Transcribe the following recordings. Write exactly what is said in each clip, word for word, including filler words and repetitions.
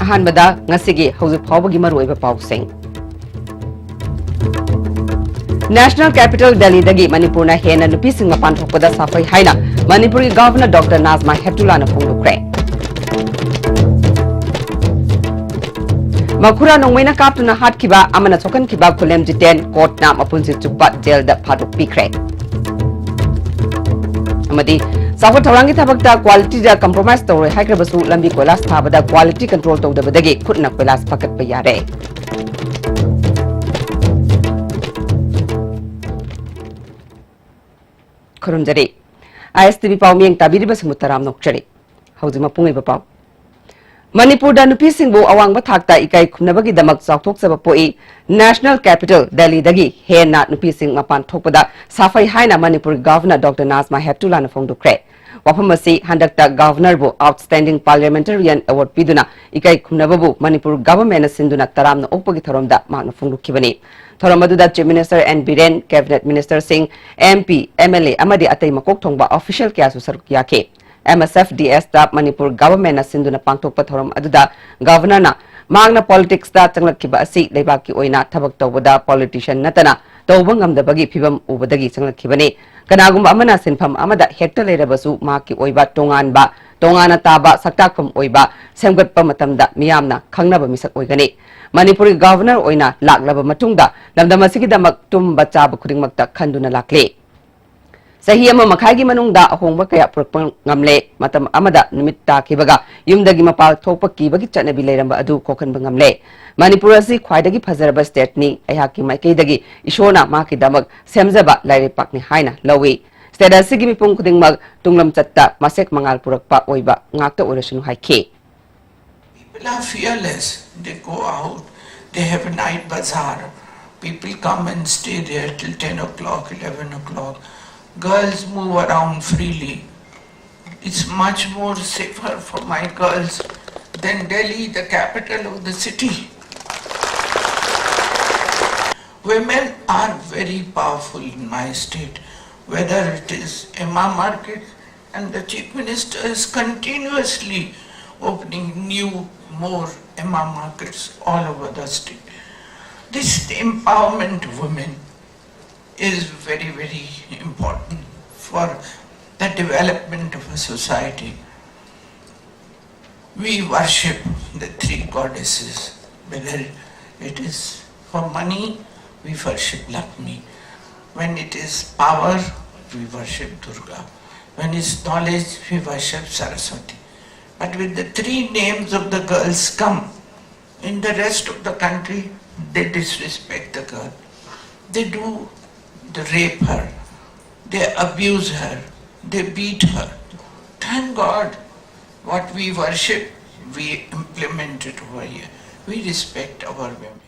ꯑꯍꯥꯟꯕꯗ ꯉꯁꯤꯒꯤ ꯍꯧꯖꯤꯛ ꯐꯥꯎꯕꯒꯤ ꯃꯔꯨꯑꯣꯏꯕ ꯄꯥꯎꯁꯤꯡ꯫ National Capital Delhiꯗꯒꯤ ꯃꯅꯤꯄꯨꯔꯅ ꯍꯦꯟꯅ ꯅꯨꯄꯤꯁꯤꯡ ꯃꯄꯥꯟ ꯊꯣꯛꯄꯗ ꯁꯥꯐꯩ ꯍꯥꯏꯅ ꯃꯅꯤꯄꯨꯔꯒꯤ Governor Doctor ꯅꯥꯖꯃꯥ ꯍꯦꯞꯇꯨꯂꯥꯅ ꯐꯣꯡꯗꯣꯛꯈ꯭ꯔꯦ꯫ ꯃꯈꯨꯔꯥ ꯅꯣꯡꯃꯩꯅ ꯀꯥꯞꯇꯨꯅ ꯍꯥꯠꯈꯤꯕ ꯑꯃꯅ ꯁꯣꯛꯍꯟꯈꯤꯕ ꯈꯨꯂꯦꯝ ꯖꯤꯇꯦꯟ ꯀꯣꯔꯠꯅ ꯃꯄꯨꯟꯁꯤ ꯆꯨꯞꯄ ꯖꯦꯜꯗ ꯐꯥꯗꯣꯛꯄꯤꯈ꯭ꯔꯦ꯫ ꯑꯃꯗꯤ ꯆꯥꯎꯈꯠ ꯊꯧꯔꯥꯡꯒꯤ ꯊꯕꯛꯇ qualityꯗ compromise ꯇꯧꯔꯣꯏ ꯍꯥꯏꯈ꯭ꯔꯕꯁꯨ ꯂꯝꯕꯤ ꯀꯣꯏꯂꯥꯁ ꯊꯥꯕꯗ quality control ꯇꯧꯗꯕꯗꯒꯤ ꯈꯨꯠꯅ ꯀꯣꯏꯂꯥꯁ ꯐꯒꯠꯄ ꯌꯥꯔꯦ꯫ ꯈꯨꯔꯨꯝꯖꯔꯤ꯫ ISTV ꯄꯥꯎ ꯃꯤꯌꯦꯡ ꯇꯥꯕꯤꯔꯤꯕꯁꯤꯡꯕꯨ ꯇꯔꯥꯝꯅ ꯑꯣꯛꯆꯔꯤ꯫ ꯍꯧꯖꯤꯛ ꯃꯄꯨꯡ ꯑꯣꯏꯕ ꯄꯥꯎ꯫ ꯃꯅꯤꯄꯨꯔꯗ ꯅꯨꯄꯤꯁꯤꯡꯕꯨ ꯑꯋꯥꯡꯕ ꯊꯥꯛꯇ ꯏꯀꯥꯏ ꯈꯨꯝꯅꯕꯒꯤꯗꯃꯛ ꯆꯥꯎꯊꯣꯛꯆꯕ ꯄꯣꯛꯏ꯫ National Capital Delhiꯗꯒꯤ ꯍꯦꯟꯅ ꯅꯨꯄꯤꯁꯤꯡ ꯃꯄꯥꯟ ꯊꯣꯛꯄꯗ ꯁꯥꯐꯩ ꯍꯥꯏꯅ ꯃꯅꯤꯄꯨꯔꯒꯤ Governor Doctor ꯅꯥꯖꯃꯥ ꯍꯦꯞꯇꯨꯂꯥꯅ ꯐꯣꯡꯗꯣꯛꯈ꯭ꯔꯦ꯫ ꯋꯥꯐꯝ ꯑꯁꯤ ꯍꯟꯗꯛꯇ Governorꯕꯨ Outstanding Parliamentarian Award ꯄꯤꯗꯨꯅ ꯏꯀꯥꯏ ꯈꯨꯝꯅꯕꯕꯨ ꯃꯅꯤꯄꯨꯔ Governmentꯅ ꯁꯤꯟꯗꯨꯅ ꯇꯔꯥꯝꯅ ꯑꯣꯛꯄꯒꯤ ꯊꯧꯔꯝꯗ ꯃꯍꯥꯛꯅ ꯐꯣꯡꯗꯣꯛꯈꯤꯕꯅꯤ꯫ ꯊꯧꯔꯝ ꯑꯗꯨꯗ Chief Minister N Biren, Cabinet Ministerꯁꯤꯡ, MP, MLA ꯑꯃꯗꯤ ꯑꯇꯩ ꯃꯀꯣꯛ ꯊꯣꯡꯕ official ꯀꯌꯥꯁꯨ ꯁꯔꯨꯛ ꯌꯥꯈꯤ꯫ MSFDSꯇ ꯃꯅꯤꯄꯨꯔ Governmentꯅ ꯁꯤꯟꯗꯨꯅ ꯄꯥꯡꯊꯣꯛꯄ ꯊꯧꯔꯝ ꯑꯗꯨꯗ Governorꯅ ꯃꯍꯥꯛꯅ politicsꯇ ꯆꯪꯂꯛꯈꯤꯕ ꯑꯁꯤ ꯂꯩꯕꯥꯛꯀꯤ ꯑꯣꯏꯅ ꯊꯕꯛ ꯇꯧꯕꯗ politician ꯅꯠꯇꯅ ꯇꯧꯕ ꯉꯝꯗꯕꯒꯤ ꯐꯤꯚꯝ ꯎꯕꯗꯒꯤ ꯆꯪꯂꯛꯈꯤꯕꯅꯤ꯫ ꯀꯅꯥꯒꯨꯝꯕ ꯑꯃꯅ ꯁꯤꯟꯐꯝ ꯑꯃꯗ ꯍꯦꯛꯇ ꯂꯩꯔꯕꯁꯨ ꯃꯍꯥꯛꯀꯤ ꯑꯣꯏꯕ ꯇꯣꯉꯥꯟꯕ, ꯇꯣꯉꯥꯟꯅ ꯇꯥꯕ ꯁꯛꯇꯥꯛꯐꯝ ꯑꯣꯏꯕ ꯁꯦꯝꯒꯠꯄ ꯃꯇꯝꯗ ꯃꯤꯌꯥꯝꯅ ꯈꯪꯅꯕ ꯃꯤꯁꯛ ꯑꯣꯏꯒꯅꯤ꯫ ꯃꯅꯤꯄꯨꯔꯒꯤ Governor ꯑꯣꯏꯅ ꯂꯥꯛꯂꯕ ꯃꯇꯨꯡꯗ ꯂꯝꯗꯝ ꯑꯁꯤꯒꯤꯗꯃꯛ ꯇꯨꯝꯕ ꯆꯥꯕ ꯈꯨꯗꯤꯡꯃꯛꯇ ꯈꯟꯗꯨꯅ ꯂꯥꯛꯂꯤ꯫ ꯆꯍꯤ ꯑꯃ ꯃꯈꯥꯏꯒꯤ ꯃꯅꯨꯡꯗ ꯑꯍꯣꯡꯕ ꯀꯌꯥ ꯄꯨꯔꯛꯄ ꯉꯝꯂꯦ꯫ ꯃꯇꯝ ꯑꯃꯗ ꯅꯨꯃꯤꯠ ꯇꯥꯈꯤꯕꯒ ꯌꯨꯝꯗꯒꯤ ꯃꯄꯥꯟ ꯊꯣꯛꯄ ꯀꯤꯕꯒꯤ ꯆꯠꯅꯕꯤ ꯂꯩꯔꯝꯕ ꯑꯗꯨ ꯀꯣꯛꯍꯟꯕ ꯉꯝꯂꯦ꯫ ꯃꯅꯤꯄꯨꯔ ꯑꯁꯤ ꯈ꯭ꯋꯥꯏꯗꯒꯤ ꯐꯖꯔꯕ stateꯅꯤ꯫ ꯑꯩꯍꯥꯛꯀꯤ ꯃꯥꯏꯀꯩꯗꯒꯤ ꯏꯁꯣꯔꯅ ꯃꯍꯥꯛꯀꯤꯗꯃꯛ ꯁꯦꯝꯖꯕ ꯂꯥꯏꯔꯩꯄꯥꯛꯅꯤ ꯍꯥꯏꯅ ꯂꯧꯏ꯫ State ꯑꯁꯤꯒꯤ ꯃꯤꯄꯨꯝ ꯈꯨꯗꯤꯡꯃꯛ ꯇꯨꯡꯂꯝꯆꯠꯇ ꯃꯁꯦꯛ ꯃꯉꯥꯜ ꯄꯨꯔꯛꯄ ꯑꯣꯏꯕ ꯉꯥꯛꯇ ꯑꯣꯏꯔꯁꯅꯨ ꯍꯥꯏꯈꯤ꯫ People are fearless. They go out. They have a night bazaar. People come and stay there till ten o'clock, eleven o'clock. Girls move around freely. It's much more safer for my girls than Delhi, the capital of the city. Women are very powerful in my state, whether it is Emma Market, and the Chief Minister is continuously opening new, more Emma markets all over the state. This empowerment of women is very, very important for the development of a society. We worship the three goddesses, whether it is for money, we worship Lakshmi. When it is power, we worship Durga. When it's knowledge, we worship Saraswati. But with the three names of the girls come, in the rest of the country, they disrespect the girl. They do, they rape her, they abuse her, they beat her. Thank God, what we worship, we implement it over here. We respect our women.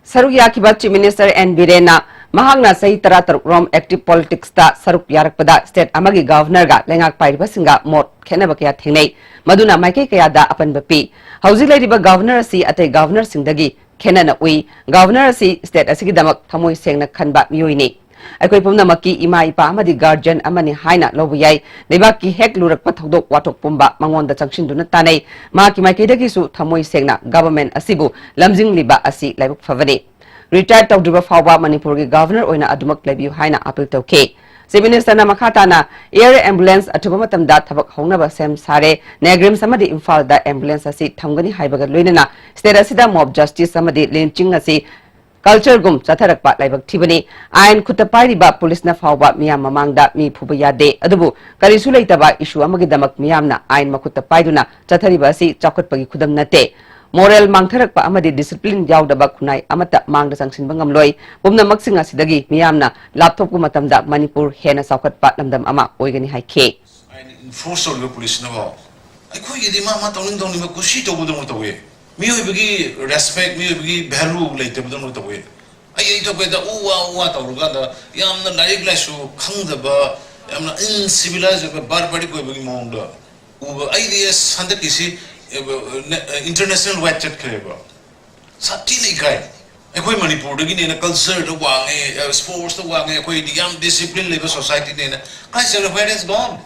ꯁꯔꯨꯛ ꯌꯥꯈꯤꯕ Chief Minister N ꯕꯤꯔꯦꯟꯅ ꯃꯍꯥꯛꯅ ꯆꯍꯤ ꯇꯔꯥꯇꯔꯨꯛ ꯔꯣꯝ active politics ꯇ ꯁꯔꯨꯛ ꯌꯥꯔꯛꯄꯗ state ꯑꯃꯒꯤ Governor ꯒ ꯂꯩꯉꯥꯛ ꯄꯥꯏꯔꯤꯕꯁꯤꯡꯒ ꯃꯣꯠ ꯈꯦꯠꯅꯕ ꯀꯌꯥ ꯊꯦꯡꯅꯩ, ꯃꯗꯨꯅ ꯃꯥꯏꯀꯩ ꯀꯌꯥꯗ ꯑꯄꯟꯕ ꯄꯤ꯫ ꯍꯧꯖꯤꯛ ꯂꯩꯔꯤꯕ Governor ꯑꯁꯤ ꯑꯇꯩ Governor ꯁꯤꯡꯗꯒꯤ ꯈꯦꯠꯅꯅ ꯎꯏ꯫ Governor ꯑꯁꯤ state ꯑꯁꯤꯒꯤꯗꯃꯛ ꯊꯃꯣꯏ ꯁꯦꯡꯅ ꯈꯟꯕ ꯃꯤꯑꯣꯏꯅꯤ꯫ ꯑꯩꯈꯣꯏ ꯄꯨꯝꯅꯃꯛꯀꯤ ꯏꯃꯥ ꯏꯄꯥ ꯑꯃꯗꯤ guardian ꯑꯃꯅꯤ ꯍꯥꯏꯅ ꯂꯧꯕ ꯌꯥꯏ꯫ ꯂꯩꯕꯥꯛꯀꯤ ꯍꯦꯛ ꯂꯨꯔꯛꯄ ꯊꯧꯗꯣꯛ ꯋꯥꯊꯣꯛ ꯄꯨꯝꯕ ꯃꯉꯣꯟꯗ ꯆꯪꯁꯤꯟꯗꯨꯅ ꯇꯥꯟꯅꯩ꯫ ꯃꯍꯥꯛꯀꯤ ꯃꯥꯏꯀꯩꯗꯒꯤꯁꯨ ꯊꯃꯣꯏ ꯁꯦꯡꯅ government ꯑꯁꯤꯕꯨ ꯂꯝꯖꯤꯡꯂꯤꯕ ꯑꯁꯤ ꯂꯥꯏꯕꯛ ꯐꯕꯅꯤ꯫ Retire ꯇꯧꯗ꯭ꯔꯤꯕ ꯐꯥꯎꯕ ꯃꯅꯤꯄꯨꯔꯒꯤ Governor ꯑꯣꯏꯅ ꯑꯗꯨꯃꯛ ꯂꯩꯕꯤꯌꯨ ꯍꯥꯏꯅ appeal ꯇꯧꯈꯤ꯫ Chief Minister ꯅ ꯃꯈꯥ ꯇꯥꯅ air ambulance ꯑꯊꯨꯕ ꯃꯇꯝꯗ ꯊꯕꯛ ꯍꯧꯅꯕ ꯁꯦꯝ ꯁꯥꯔꯦ꯫ NEIGRIHMS ꯑꯃꯗꯤ ꯏꯝꯐꯥꯜꯗ ambulance ꯑꯁꯤ ꯊꯝꯒꯅꯤ ꯍꯥꯏꯕꯒ ꯂꯣꯏꯅꯅ state ꯑꯁꯤꯗ mob justice ꯑꯃꯗꯤ lynching ꯑꯁꯤ culture ꯒꯨꯝ ꯆꯠꯊꯔꯛꯄ ꯂꯥꯏꯕꯛ ꯊꯤꯕꯅꯤ꯫ ꯑꯥꯏꯟ ꯈꯨꯠꯇ ꯄꯥꯏꯔꯤꯕ police ꯅ ꯐꯥꯎꯕ ꯃꯤꯌꯥꯝ ꯃꯃꯥꯡꯗ ꯃꯤ ꯐꯨꯕ ꯌꯥꯗꯦ꯫ ꯑꯗꯨꯕꯨ ꯀꯔꯤꯁꯨ ꯂꯩꯇꯕ issue ꯑꯃꯒꯤꯗꯃꯛ ꯃꯤꯌꯥꯝꯅ ꯑꯥꯏꯟ ꯃꯈꯨꯠꯇ ꯄꯥꯏꯗꯨꯅ ꯆꯠꯊꯔꯤꯕ ꯑꯁꯤ ꯆꯥꯎꯈꯠꯄꯒꯤ ꯈꯨꯗꯝ ꯅꯠꯇꯦ꯫ Moral ꯃꯥꯡꯊꯔꯛꯄ ꯑꯃꯗꯤ discipline ꯌꯥꯎꯗꯕ ꯈꯨꯟꯅꯥꯏ ꯑꯃꯠꯇ ꯃꯥꯡꯗ ꯆꯪꯁꯤꯟꯕ ꯉꯝꯂꯣꯏ꯫ ꯄꯨꯝꯅꯃꯛꯁꯤꯡ ꯑꯁꯤꯗꯒꯤ ꯃꯤꯌꯥꯝꯅ ꯂꯥꯞꯊꯣꯛꯄ ꯃꯇꯝꯗ ꯃꯅꯤꯄꯨꯔ ꯍꯦꯟꯅ ꯆꯥꯎꯈꯠꯄ ꯂꯝꯗꯝ ꯑꯃ ꯑꯣꯏꯒꯅꯤ ꯍꯥꯏꯈꯤ꯫ ꯑꯥꯏꯟ enforce ꯇꯧꯔꯤꯕ police ꯅꯐꯥꯎ ꯑꯩꯈꯣꯏꯒꯤꯗꯤ ꯃꯥ ꯃꯥ ꯇꯧꯅꯤꯡ ꯇꯧꯅꯤꯡꯕ ꯀꯨꯁꯤ ꯇꯧꯕꯗꯧꯅ ꯇꯧꯋꯦ꯫ ꯃꯤꯑꯣꯏꯕꯒꯤ respect, ꯃꯤꯑꯣꯏꯕꯒꯤ value ꯂꯩꯇꯕꯗꯧꯅ ꯇꯧꯋꯦ꯫ ꯑꯩ ꯑꯩ ꯊꯣꯛꯄꯗ ꯎ ꯋꯥ ꯎ ꯋꯥ ꯇꯧꯔꯀꯥꯟꯗ ꯌꯥꯝꯅ ꯂꯥꯏꯔꯤꯛ ꯂꯥꯏꯁꯨ ꯈꯪꯗꯕ, ꯌꯥꯝꯅ uncivilized ꯑꯣꯏꯕ, barbaric ꯑꯣꯏꯕꯒꯤ ꯃꯑꯣꯡꯗ ꯎꯕ꯫ ꯑꯩꯗꯤ ꯑꯁ ꯍꯟꯗꯛꯀꯤꯁꯤ international wide ꯆꯠꯈ꯭ꯔꯦꯕ꯫ ꯁꯥꯊꯤꯅ ꯏꯀꯥꯏ꯫ ꯑꯩꯈꯣꯏ ꯃꯅꯤꯄꯨꯔꯗꯒꯤꯅꯦꯅ culture ꯗ ꯋꯥꯡꯉꯦ, sports ꯇ ꯋꯥꯡꯉꯦ, ꯑꯩꯈꯣꯏꯗꯤ ꯌꯥꯝ discipline ꯂꯩꯕ society ꯅꯦꯅ꯫ ꯀꯥꯏ ꯆꯠꯈ꯭ꯔꯦ? Where has gone?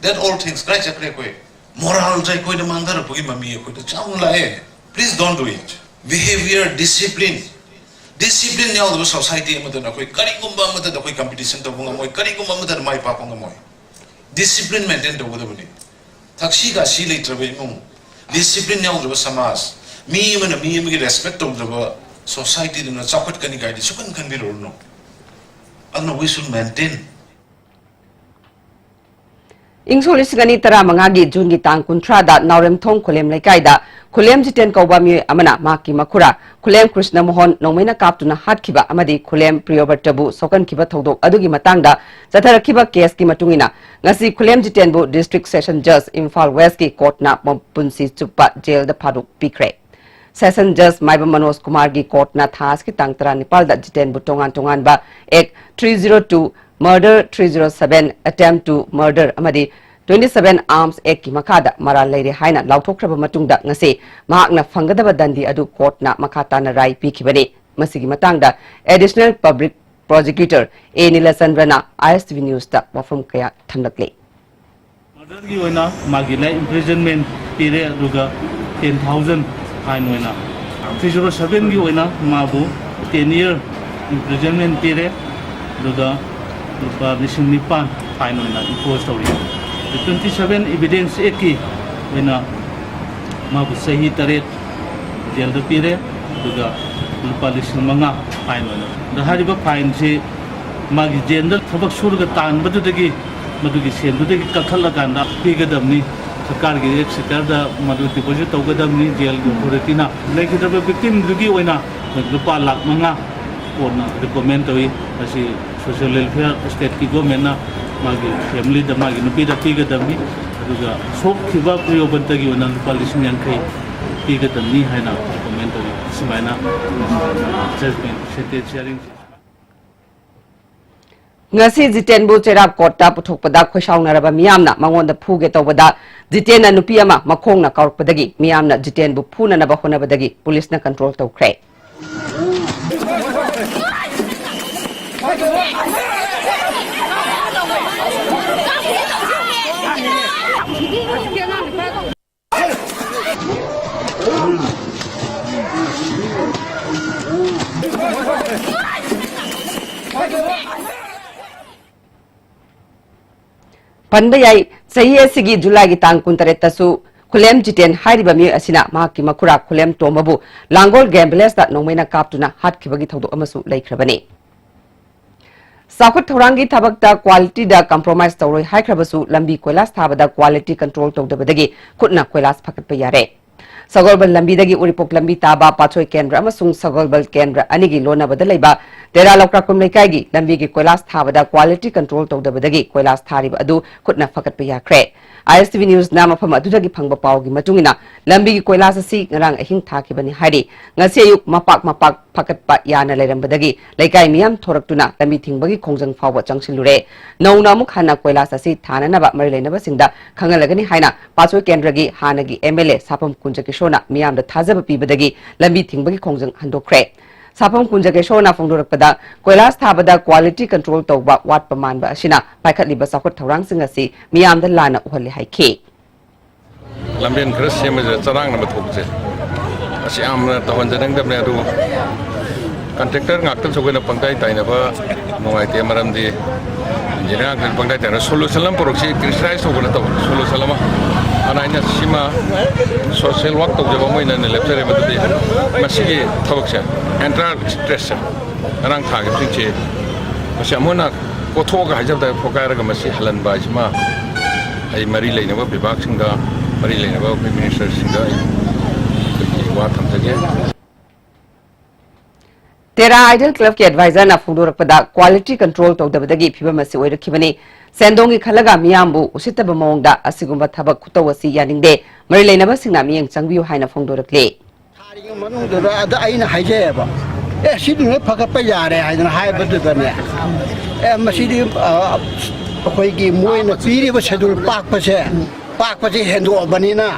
That all things ꯀꯥꯏ ꯆꯠꯈ꯭ꯔꯦ ꯑꯩꯈꯣꯏ? Moral ꯁꯦ ꯑꯩꯈꯣꯏꯗ ꯃꯥꯡꯊꯔꯛꯄꯒꯤ ꯃꯃꯤ ꯑꯩꯈꯣꯏꯗ ꯆꯥꯎꯅ ꯂꯥꯛꯑꯦ꯫ Please don't do it. Behavior, discipline, discipline ꯌꯥꯎꯗꯕ society ꯑꯃꯗꯅ ꯑꯩꯈꯣꯏ ꯀꯔꯤꯒꯨꯝꯕ ꯑꯃꯠꯇꯗ ꯑꯩꯈꯣꯏ competition ꯇꯧꯕ ꯉꯝꯃꯣꯏ, ꯀꯔꯤꯒꯨꯝꯕ ꯑꯃꯠꯇꯗ ꯃꯥꯏ ꯄꯥꯛꯄ ꯉꯝꯃꯣꯏ꯫ Discipline maintain ꯇꯧꯒꯗꯕꯅꯤ꯫ ꯊꯛꯁꯤ ꯈꯥꯁꯤ ꯂꯩꯇ꯭ꯔꯕ ꯏꯃꯨꯡ, discipline ꯌꯥꯎꯗ꯭ꯔꯕ ꯁꯃꯥꯖ, ꯃꯤ ꯑꯃꯅ ꯃꯤ ꯑꯃꯒꯤ respect ꯇꯧꯗ꯭ꯔꯕ society ꯗꯨꯅ ꯆꯥꯎꯈꯠꯀꯅꯤ ꯀꯥꯏꯗꯤ ꯁꯨꯈꯟ ꯈꯟꯕꯤꯔꯨꯔꯅꯨ꯫ ꯑꯗꯨꯅ we should maintain. ꯏꯪ ꯁꯣꯛ ꯂꯤꯁꯤꯡ ꯑꯅꯤ ꯇꯔꯥꯃꯉꯥꯒꯤ ꯖꯨꯟꯒꯤ ꯇꯥꯡ ꯀꯨꯟꯊ꯭ꯔꯥꯗ ꯅꯥꯎꯔꯦꯝꯊꯣꯡ ꯈꯨꯂꯦꯝ ꯂꯩꯀꯥꯏꯗ ꯈꯨꯂꯦꯝ ꯖꯤꯇꯦꯟ ꯀꯧꯕ ꯃꯤꯑꯣꯏ ꯑꯃꯅ ꯃꯍꯥꯛꯀꯤ ꯃꯈꯨꯔꯥ ꯈꯨꯂꯦꯝ ꯀ꯭ꯔꯤꯁꯅ ꯃꯣꯍꯟ ꯅꯣꯡꯃꯩꯅ ꯀꯥꯞꯇꯨꯅ ꯍꯥꯠꯈꯤꯕ ꯑꯃꯗꯤ ꯈꯨꯂꯦꯝ ꯄ꯭ꯔꯤꯌꯣꯕ꯭ꯔꯇꯕꯨ ꯁꯣꯛꯍꯟꯈꯤꯕ ꯊꯧꯗꯣꯛ ꯑꯗꯨꯒꯤ ꯃꯇꯥꯡꯗ ꯆꯠꯊꯔꯛꯈꯤꯕ ꯀꯦꯁꯀꯤ ꯃꯇꯨꯡ ꯏꯟꯅ, ꯉꯁꯤ ꯈꯨꯂꯦꯝ ꯖꯤꯇꯦꯟꯕꯨ District Session Judge Imphal West ꯀꯤ ꯀꯣꯔꯠꯅ ꯃꯄꯨꯟꯁꯤ ꯆꯨꯞꯄ ꯖꯦꯜꯗ ꯐꯥꯗꯣꯛ ꯄꯤꯈ꯭ꯔꯦ꯫ Session Judge ꯃꯥꯏꯕꯝ ꯃꯅꯣꯖ ꯀꯨꯃꯥꯔꯒꯤ ꯀꯣꯔꯠꯅ ꯊꯥ ꯑꯁꯤꯒꯤ ꯇꯥꯡ ꯇꯔꯥꯅꯤꯄꯥꯜꯗ ꯖꯤꯇꯦꯟꯕꯨ ꯇꯣꯉꯥꯟ ꯇꯣꯉꯥꯟꯕ Act three zero two, Murder, three zero seven, Attempt to Murder ꯑꯃꯗꯤ twenty seven Arms Act ꯀꯤ ꯃꯈꯥꯗ ꯃꯔꯥꯜ ꯂꯩꯔꯦ ꯍꯥꯏꯅ ꯂꯥꯎꯊꯣꯛꯈ꯭ꯔꯕ ꯃꯇꯨꯡꯗ, ꯉꯁꯤ ꯃꯍꯥꯛꯅ ꯐꯪꯒꯗꯕ ꯗꯟꯗꯤ ꯑꯗꯨ ꯀꯣꯔꯠꯅ ꯃꯈꯥ ꯇꯥꯅ ꯔꯥꯏ ꯄꯤꯈꯤꯕꯅꯤ꯫ ꯃꯁꯤꯒꯤ ꯃꯇꯥꯡꯗ Additional Public Prosecutor ꯑꯦ ꯅꯤꯂꯆꯟꯗ꯭ꯔꯅ ISTV News ꯇ ꯋꯥꯐꯝ ꯀꯌꯥ ꯊꯝꯂꯛꯂꯤ꯫ Murder ꯒꯤ ꯑꯣꯏꯅ ꯃꯥꯒꯤ life imprisonment ꯄꯤꯔꯦ, ꯑꯗꯨꯒ ten thousand fine ꯑꯣꯏꯅ, three zero seven ꯒꯤ ꯑꯣꯏꯅ ꯃꯥꯕꯨ ten year imprisonment ꯄꯤꯔꯦ, ꯑꯗꯨꯒ ꯂꯨꯄꯥ ꯂꯤꯁꯤꯡ ꯅꯤꯄꯥꯟ fine ꯑꯣꯏꯅ impose ꯇꯧꯔꯤ꯫ Twenty seven Evidence Act ꯀꯤ ꯑꯣꯏꯅ ꯃꯥꯕꯨ ꯆꯍꯤ ꯇꯔꯦꯠ ꯖꯦꯜꯗ ꯄꯤꯔꯦ, ꯑꯗꯨꯒ ꯂꯨꯄꯥ ꯂꯤꯁꯤꯡ ꯃꯉꯥ fine ꯑꯣꯏꯅ꯫ ꯑꯗ ꯍꯥꯏꯔꯤꯕ fine ꯁꯤ ꯃꯥꯒꯤ ꯖꯦꯜꯗ ꯊꯕꯛ ꯁꯨꯔꯒ ꯇꯥꯟꯕꯗꯨꯗꯒꯤ, ꯃꯗꯨꯒꯤ ꯁꯦꯟꯗꯨꯗꯒꯤ ꯀꯛꯊꯠꯂꯀꯥꯟꯗ ꯄꯤꯒꯗꯕꯅꯤ꯫ ꯁꯔꯀꯥꯔꯒꯤ exchequer ꯗ ꯃꯗꯨ deposit ꯇꯧꯒꯗꯕꯅꯤ ꯖꯦꯜꯒꯤ authority ꯅ꯫ ꯂꯩꯈꯤꯗ꯭ꯔꯕ victim ꯗꯨꯒꯤ ꯑꯣꯏꯅ ꯂꯨꯄꯥ ꯂꯥꯈ ꯃꯉꯥ ꯀꯣꯔꯠꯅ recommend ꯇꯧꯏ꯫ ꯃꯁꯤ social welfare state ꯀꯤ government ꯅ ꯃꯥꯒꯤ family ꯗ, ꯃꯥꯒꯤ ꯅꯨꯄꯤꯗ ꯄꯤꯒꯗꯕꯅꯤ꯫ ꯑꯗꯨꯒ ꯁꯣꯛꯈꯤꯕ ꯄ꯭ꯔꯤꯌꯣꯕꯟꯇꯒꯤ ꯑꯣꯏꯅ ꯂꯨꯄꯥ ꯂꯤꯁꯤꯡ ꯌꯥꯡꯈꯩ ꯄꯤꯒꯗꯕꯅꯤ ꯍꯥꯏꯅ recommend ꯇꯧꯏ꯫ ꯁꯨꯃꯥꯏꯅ judgment, sentence hearing ꯁꯤ꯫ ꯉꯁꯤ ꯖꯤꯇꯦꯟꯕꯨ ꯆꯩꯔꯥꯞ ꯀꯣꯔꯠꯇ ꯄꯨꯊꯣꯛꯄꯗ ꯈꯣꯏꯁꯥꯎꯅꯔꯕ ꯃꯤꯌꯥꯝꯅ ꯃꯉꯣꯟꯗ ꯐꯨꯒꯦ ꯇꯧꯕꯗ, ꯖꯤꯇꯦꯟꯅ ꯅꯨꯄꯤ ꯑꯃ ꯃꯈꯣꯡꯅ ꯀꯥꯎꯔꯛꯄꯗꯒꯤ ꯃꯤꯌꯥꯝꯅ ꯖꯤꯇꯦꯟꯕꯨ ꯐꯨꯅꯅꯕ ꯍꯣꯠꯅꯕꯗꯒꯤ ꯄꯨꯂꯤꯁꯅ control ꯇꯧꯈ꯭ꯔꯦ꯫ ꯄꯟꯕ ꯌꯥꯏ, ꯆꯍꯤ ꯑꯁꯤꯒꯤ ꯖꯨꯂꯥꯏꯒꯤ ꯇꯥꯡ ꯀꯨꯟꯇꯔꯦꯠꯇꯁꯨ ꯈꯨꯂꯦꯝ ꯖꯤꯇꯦꯟ ꯍꯥꯏꯔꯤꯕ ꯃꯤꯑꯣꯏ ꯑꯁꯤꯅ ꯃꯍꯥꯛꯀꯤ ꯃꯈꯨꯔꯥ ꯈꯨꯂꯦꯝ ꯇꯣꯝꯕꯕꯨ ꯂꯥꯡꯒꯣꯜ ꯒꯦꯝ ꯚꯤꯂꯦꯖꯇ ꯅꯣꯡꯃꯩꯅ ꯀꯥꯞꯇꯨꯅ ꯍꯥꯠꯈꯤꯕꯒꯤ ꯊꯧꯗꯣꯛ ꯑꯃꯁꯨ ꯂꯩꯈ꯭ꯔꯕꯅꯤ꯫ ꯆꯥꯎꯈꯠ ꯊꯧꯔꯥꯡꯒꯤ ꯊꯕꯛꯇ ꯀ꯭ꯋꯥꯂꯤꯇꯤꯗ ꯀꯝꯄ꯭ꯔꯣꯃꯥꯏꯁ ꯇꯧꯔꯣꯏ ꯍꯥꯏꯈ꯭ꯔꯕꯁꯨ, ꯂꯝꯕꯤ ꯀꯣꯏꯂꯥꯁ ꯊꯥꯕꯗ ꯀ꯭ꯋꯥꯂꯤꯇꯤ ꯀꯟꯇ꯭ꯔꯣꯜ ꯇꯧꯗꯕꯗꯒꯤ ꯈꯨꯠꯅ ꯀꯣꯏꯂꯥꯁ ꯐꯒꯠꯄ ꯌꯥꯔꯦ꯫ ꯁꯒꯣꯜꯕꯟ ꯂꯝꯕꯤꯗꯒꯤ ꯎꯔꯤꯄꯣꯛ ꯂꯝꯕꯤ ꯇꯥꯕ ꯄꯥꯠꯁꯣꯏ ꯀꯦꯟꯗ꯭ꯔ ꯑꯃꯁꯨꯡ ꯁꯒꯣꯜꯕꯟ ꯀꯦꯟꯗ꯭ꯔ ꯑꯅꯤꯒꯤ ꯂꯣꯟꯅꯕꯗ ꯂꯩꯕ ꯇꯦꯔꯥ ꯂꯧꯀ꯭ꯔꯥꯛꯄꯝ ꯂꯩꯀꯥꯏꯒꯤ ꯂꯝꯕꯤꯒꯤ ꯀꯣꯏꯂꯥꯁ ꯊꯥꯕꯗ ꯀ꯭ꯋꯥꯂꯤꯇꯤ ꯀꯟꯇ꯭ꯔꯣꯜ ꯇꯧꯗꯕꯗꯒꯤ ꯀꯣꯏꯂꯥꯁ ꯊꯥꯔꯤꯕ ꯑꯗꯨ ꯈꯨꯠꯅ ꯐꯒꯠꯄ ꯌꯥꯈ꯭ꯔꯦ꯫ ISTV ꯅ꯭ꯌꯨꯁꯅ ꯃꯐꯝ ꯑꯗꯨꯗꯒꯤ ꯐꯪꯕ ꯄꯥꯎꯒꯤ ꯃꯇꯨꯡ ꯏꯟꯅ, ꯂꯝꯕꯤꯒꯤ ꯀꯣꯏꯂꯥꯁ ꯑꯁꯤ ꯉꯔꯥꯡ ꯑꯍꯤꯡ ꯊꯥꯈꯤꯕꯅꯤ ꯍꯥꯏꯔꯤ꯫ ꯉꯁꯤ ꯑꯌꯨꯛ ꯃꯄꯥꯛ ꯃꯄꯥꯛ ꯐꯒꯠꯄ ꯌꯥꯅ ꯂꯩꯔꯝꯕꯗꯒꯤ ꯂꯩꯀꯥꯏ ꯃꯤꯌꯥꯝ ꯊꯣꯔꯛꯇꯨꯅ ꯂꯝꯕꯤ ꯊꯤꯡꯕꯒꯤ ꯈꯣꯡꯖꯪ ꯐꯥꯎꯕ ꯆꯪꯁꯤꯜꯂꯨꯔꯦ꯫ ꯅꯧꯅ ꯑꯃꯨꯛ ꯍꯟꯅ ꯀꯣꯏꯂꯥꯁ ꯑꯁꯤ ꯊꯥꯅꯅꯕ ꯃꯔꯤ ꯂꯩꯅꯕꯁꯤꯡꯗ ꯈꯪꯍꯜꯂꯒꯅꯤ ꯍꯥꯏꯅ ꯄꯥꯠꯁꯣꯏ ꯀꯦꯟꯗ꯭ꯔꯒꯤ ꯍꯥꯟꯅꯒꯤ MLA ꯁꯥꯐꯝ ꯀꯨꯟꯖꯀꯤꯁꯣꯔꯅ ꯃꯤꯌꯥꯝꯗ ꯊꯥꯖꯕ ꯄꯤꯕꯗꯒꯤ ꯂꯝꯕꯤ ꯊꯤꯡꯕꯒꯤ ꯈꯣꯡꯖꯪ ꯍꯟꯗꯣꯛꯈ꯭ꯔꯦ꯫ ꯁꯥꯐꯝ ꯀꯨꯟꯖꯀꯤꯁꯣꯔꯅ ꯐꯣꯡꯗꯣꯔꯛꯄꯗ, ꯀꯣꯏꯂꯥꯁ ꯊꯥꯕꯗ ꯀ꯭ꯋꯥꯂꯤꯇꯤ ꯀꯟꯇ꯭ꯔꯣꯜ ꯇꯧꯕ ꯋꯥꯠꯄ ꯃꯥꯟꯕ ꯑꯁꯤꯅ ꯄꯥꯏꯈꯠꯂꯤꯕ ꯆꯥꯎꯈꯠ ꯊꯧꯔꯥꯡꯁꯤꯡ ꯑꯁꯤ ꯃꯤꯌꯥꯝꯗ ꯂꯥꯟꯅ ꯎꯍꯜꯂꯦ ꯍꯥꯏꯈꯤ꯫ ꯂꯝꯕꯦꯟ ꯈꯔ ꯁꯦꯝꯕꯁꯤꯗ ꯆꯔꯥꯡꯅꯕ ꯊꯣꯛꯄꯁꯦ, ꯑꯁꯤ ꯌꯥꯝꯅ ꯇꯧꯍꯟꯖꯅꯤꯡꯗꯕꯅꯦ꯫ ꯑꯗꯨꯕꯨ ꯀꯟꯇ꯭ꯔꯦꯛꯇꯔ ꯉꯥꯛꯇꯁꯨ ꯑꯩꯈꯣꯏꯅ ꯄꯪꯇꯥꯏ ꯇꯥꯏꯅꯕ ꯅꯨꯡꯉꯥꯏꯇꯦ꯫ ꯃꯔꯝꯗꯤ ꯏꯟꯖꯤꯅꯤꯌꯥꯔ ꯉꯥꯛꯇꯁꯨ ꯄꯪꯇꯥꯏ ꯇꯥꯏꯅꯕ, ꯁꯣꯂꯨꯁꯟ ꯑꯃ ꯄꯨꯔꯛꯁꯤ, ꯀ꯭ꯔꯤꯇꯤꯁꯥꯏꯖ ꯇꯧꯕ ꯅꯠꯇꯕ, ꯁꯣꯂꯨꯁꯟ ꯑꯃ꯫ ꯑꯗꯨꯅ ꯑꯩꯅ ꯁꯤꯃ ꯁꯣꯁꯤꯌꯦꯜ ꯋꯥꯔꯛ ꯇꯧꯖꯕ ꯑꯃ ꯑꯣꯏꯅ ꯑꯩꯅ ꯂꯦꯞꯆꯔꯦ꯫ ꯃꯗꯨꯗꯤ ꯃꯁꯤꯒꯤ ꯊꯕꯛꯁꯦ, ꯑꯦꯟꯇꯥꯌꯔ ꯁ꯭ꯇꯔꯦꯆꯁꯦ, ꯉꯔꯥꯡ ꯊꯥꯈꯤꯕꯁꯤꯡꯁꯦ, ꯃꯁꯤ ꯑꯃꯨꯛ ꯍꯟꯅ ꯀꯣꯊꯣꯛꯑꯒ ꯍꯥꯏꯖꯕ ꯇꯥꯔꯦ, ꯐꯣꯀꯥꯏꯔꯒ ꯃꯁꯤ ꯍꯜꯍꯟꯕ ꯍꯥꯏꯁꯤꯃ ꯑꯩ ꯃꯔꯤ ꯂꯩꯅꯕ ꯕꯤꯚꯥꯒꯁꯤꯡꯗ, ꯃꯔꯤ ꯂꯩꯅꯕ ꯑꯩꯈꯣꯏ ꯃꯤꯅꯤꯁꯇꯔꯁꯤꯡꯗ ꯑꯩ ꯑꯩꯈꯣꯏꯒꯤ ꯋꯥ ꯊꯝꯖꯒꯦ꯫ ꯇꯦꯔꯥ ꯑꯥꯏꯗꯜ ꯀ꯭ꯂꯕꯀꯤ ꯑꯦꯗꯚꯥꯏꯖꯔꯅ ꯐꯣꯡꯗꯣꯔꯛꯄꯗ, ꯀ꯭ꯋꯥꯂꯤꯇꯤ ꯀꯟꯇ꯭ꯔꯣꯜ ꯇꯧꯗꯕꯗꯒꯤ ꯐꯤꯕꯝ ꯑꯁꯤ ꯑꯣꯏꯔꯛꯈꯤꯕꯅꯤ꯫ ꯁꯦꯟꯗꯣꯡꯒꯤ ꯈꯜꯂꯒ ꯃꯤꯌꯥꯝꯕꯨ ꯎꯁꯤꯠꯇꯕ ꯃꯑꯣꯡꯗ ꯑꯁꯤꯒꯨꯝꯕ ꯊꯕꯛ ꯈꯨꯇꯧ ꯑꯁꯤ ꯌꯥꯅꯤꯡꯗꯦ꯫ ꯃꯔꯤ ꯂꯩꯅꯕꯁꯤꯡꯅ ꯃꯤꯠꯌꯦꯡ ꯆꯪꯕꯤꯌꯨ ꯍꯥꯏꯅ ꯐꯣꯡꯗꯣꯔꯛꯂꯤ꯫ ꯊꯥꯔꯤꯉꯩ ꯃꯅꯨꯡꯗꯨꯗ ꯑꯗ ꯑꯩꯅ ꯍꯥꯏꯖꯩꯑꯕ, "ꯑꯦ, ꯁꯤꯗꯤ ꯅꯣꯏ ꯐꯒꯠꯄ ꯌꯥꯔꯦ" ꯍꯥꯏꯗꯅ ꯍꯥꯏꯕꯗꯨꯗꯅꯦ, "ꯑꯦ, ꯃꯁꯤꯗꯤ, ꯑ, ꯑꯩꯈꯣꯏꯒꯤ ꯃꯣꯏꯅ ꯄꯤꯔꯤꯕ ꯁꯦꯗꯨꯜ ꯄꯥꯛꯄꯁꯦ, ꯄꯥꯛꯄꯁꯦ ꯍꯦꯟꯗꯣꯛꯑꯕꯅꯤꯅ,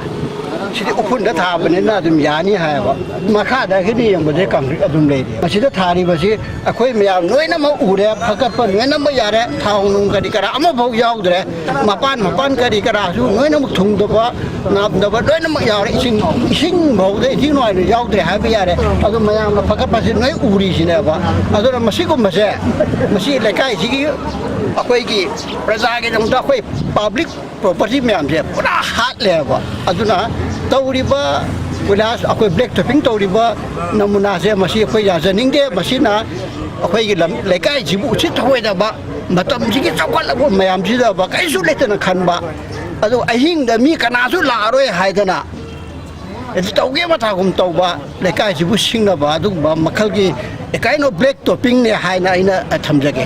ꯁꯤꯗꯤ ꯎꯐꯨꯟꯗ ꯊꯥꯕꯅꯤꯅ ꯑꯗꯨꯝ ꯌꯥꯅꯤ" ꯍꯥꯏꯌꯦꯕ꯫ ꯃꯈꯥꯗ ꯍꯦꯟꯅ ꯌꯦꯡꯕꯗꯤ ꯀꯪꯀ꯭ꯔꯤꯠ ꯑꯗꯨꯝ ꯂꯩꯔꯤ꯫ ꯃꯁꯤꯗ ꯊꯥꯔꯤꯕꯁꯤ ꯑꯩꯈꯣꯏ ꯃꯌꯥꯝ ꯂꯣꯏꯅꯃꯛ ꯎꯔꯦ, ꯐꯒꯠꯄ ꯂꯣꯏꯅꯃꯛ ꯌꯥꯔꯦ, ꯊꯥꯎ ꯅꯨꯡ ꯀꯔꯤ ꯀꯔꯥ ꯑꯃꯐꯥꯎ ꯌꯥꯎꯗ꯭ꯔꯦ꯫ ꯃꯄꯥꯟ ꯃꯄꯥꯟ ꯀꯔꯤ ꯀꯔꯥꯁꯨ ꯂꯣꯏꯅꯃꯛ ꯊꯨꯡꯗꯕ, ꯅꯥꯞꯗꯕ ꯂꯣꯏꯅꯃꯛ ꯌꯥꯎꯔꯦ꯫ ꯏꯁꯤꯡ, ꯏꯁꯤꯡ ꯐꯥꯎꯗ ꯏꯊꯤ ꯅꯨꯡꯉꯥꯏꯅ ꯌꯥꯎꯗ꯭ꯔꯦ ꯍꯥꯏꯕ ꯌꯥꯔꯦ꯫ ꯑꯗꯨ ꯃꯌꯥꯝꯅ ꯐꯒꯠꯄꯁꯦ ꯅꯣꯏ ꯎꯔꯤꯁꯤꯅꯦꯕ꯫ ꯑꯗꯨꯅ ꯃꯁꯤꯒꯨꯝꯕꯁꯦ, ꯃꯁꯤ ꯂꯩꯀꯥꯏꯁꯤꯒꯤ ꯑꯩꯈꯣꯏꯒꯤ ꯄ꯭ꯔꯖꯥꯒꯤꯗꯃꯛꯇ ꯑꯩꯈꯣꯏ ꯄꯕ꯭ꯂꯤꯛ ꯄ꯭ꯔꯣꯄꯔꯇꯤ ꯃꯌꯥꯝꯁꯦ ꯄꯨꯔꯥ ꯍꯥꯠꯂꯦꯕ꯫ ꯑꯗꯨꯅ ꯇꯧꯔꯤꯕ ꯀꯣꯏꯂꯥꯁ, ꯑꯩꯈꯣꯏ ꯕ꯭ꯂꯦꯛ ꯇꯣꯞꯄꯤꯡ ꯇꯧꯔꯤꯕ ꯅꯃꯨꯅꯥꯁꯦ ꯃꯁꯤ ꯑꯩꯈꯣꯏ ꯌꯥꯖꯅꯤꯡꯗꯦ꯫ ꯃꯁꯤꯅ ꯑꯩꯈꯣꯏꯒꯤ ꯂꯝ, ꯂꯩꯀꯥꯏꯁꯤꯕꯨ ꯎꯁꯤꯠ ꯊꯑꯣꯏꯗꯕ, ꯃꯇꯝꯁꯤꯒꯤ ꯆꯥꯎꯈꯠꯂꯕ ꯃꯌꯥꯝꯁꯤꯗꯕ ꯀꯔꯤꯁꯨ ꯂꯩꯇꯅ ꯈꯟꯕ, ꯑꯗꯨ ꯑꯍꯤꯡꯗ ꯃꯤ ꯀꯅꯥꯁꯨ ꯂꯥꯛꯑꯔꯣꯏ ꯍꯥꯏꯗꯅ ꯇꯧꯒꯦ ꯃꯊꯥꯒꯨꯝ ꯇꯧꯕ, ꯂꯩꯀꯥꯏꯁꯤꯕꯨ ꯁꯤꯡꯅꯕ ꯑꯗꯨꯒꯨꯝꯕ ꯃꯈꯜꯒꯤ ꯑꯦ ꯀꯥꯏꯟ ꯑꯣꯐ ꯕ꯭ꯂꯦꯛ ꯇꯣꯞꯄꯤꯡꯅꯦ ꯍꯥꯏꯅ ꯑꯩꯅ ꯊꯝꯖꯒꯦ꯫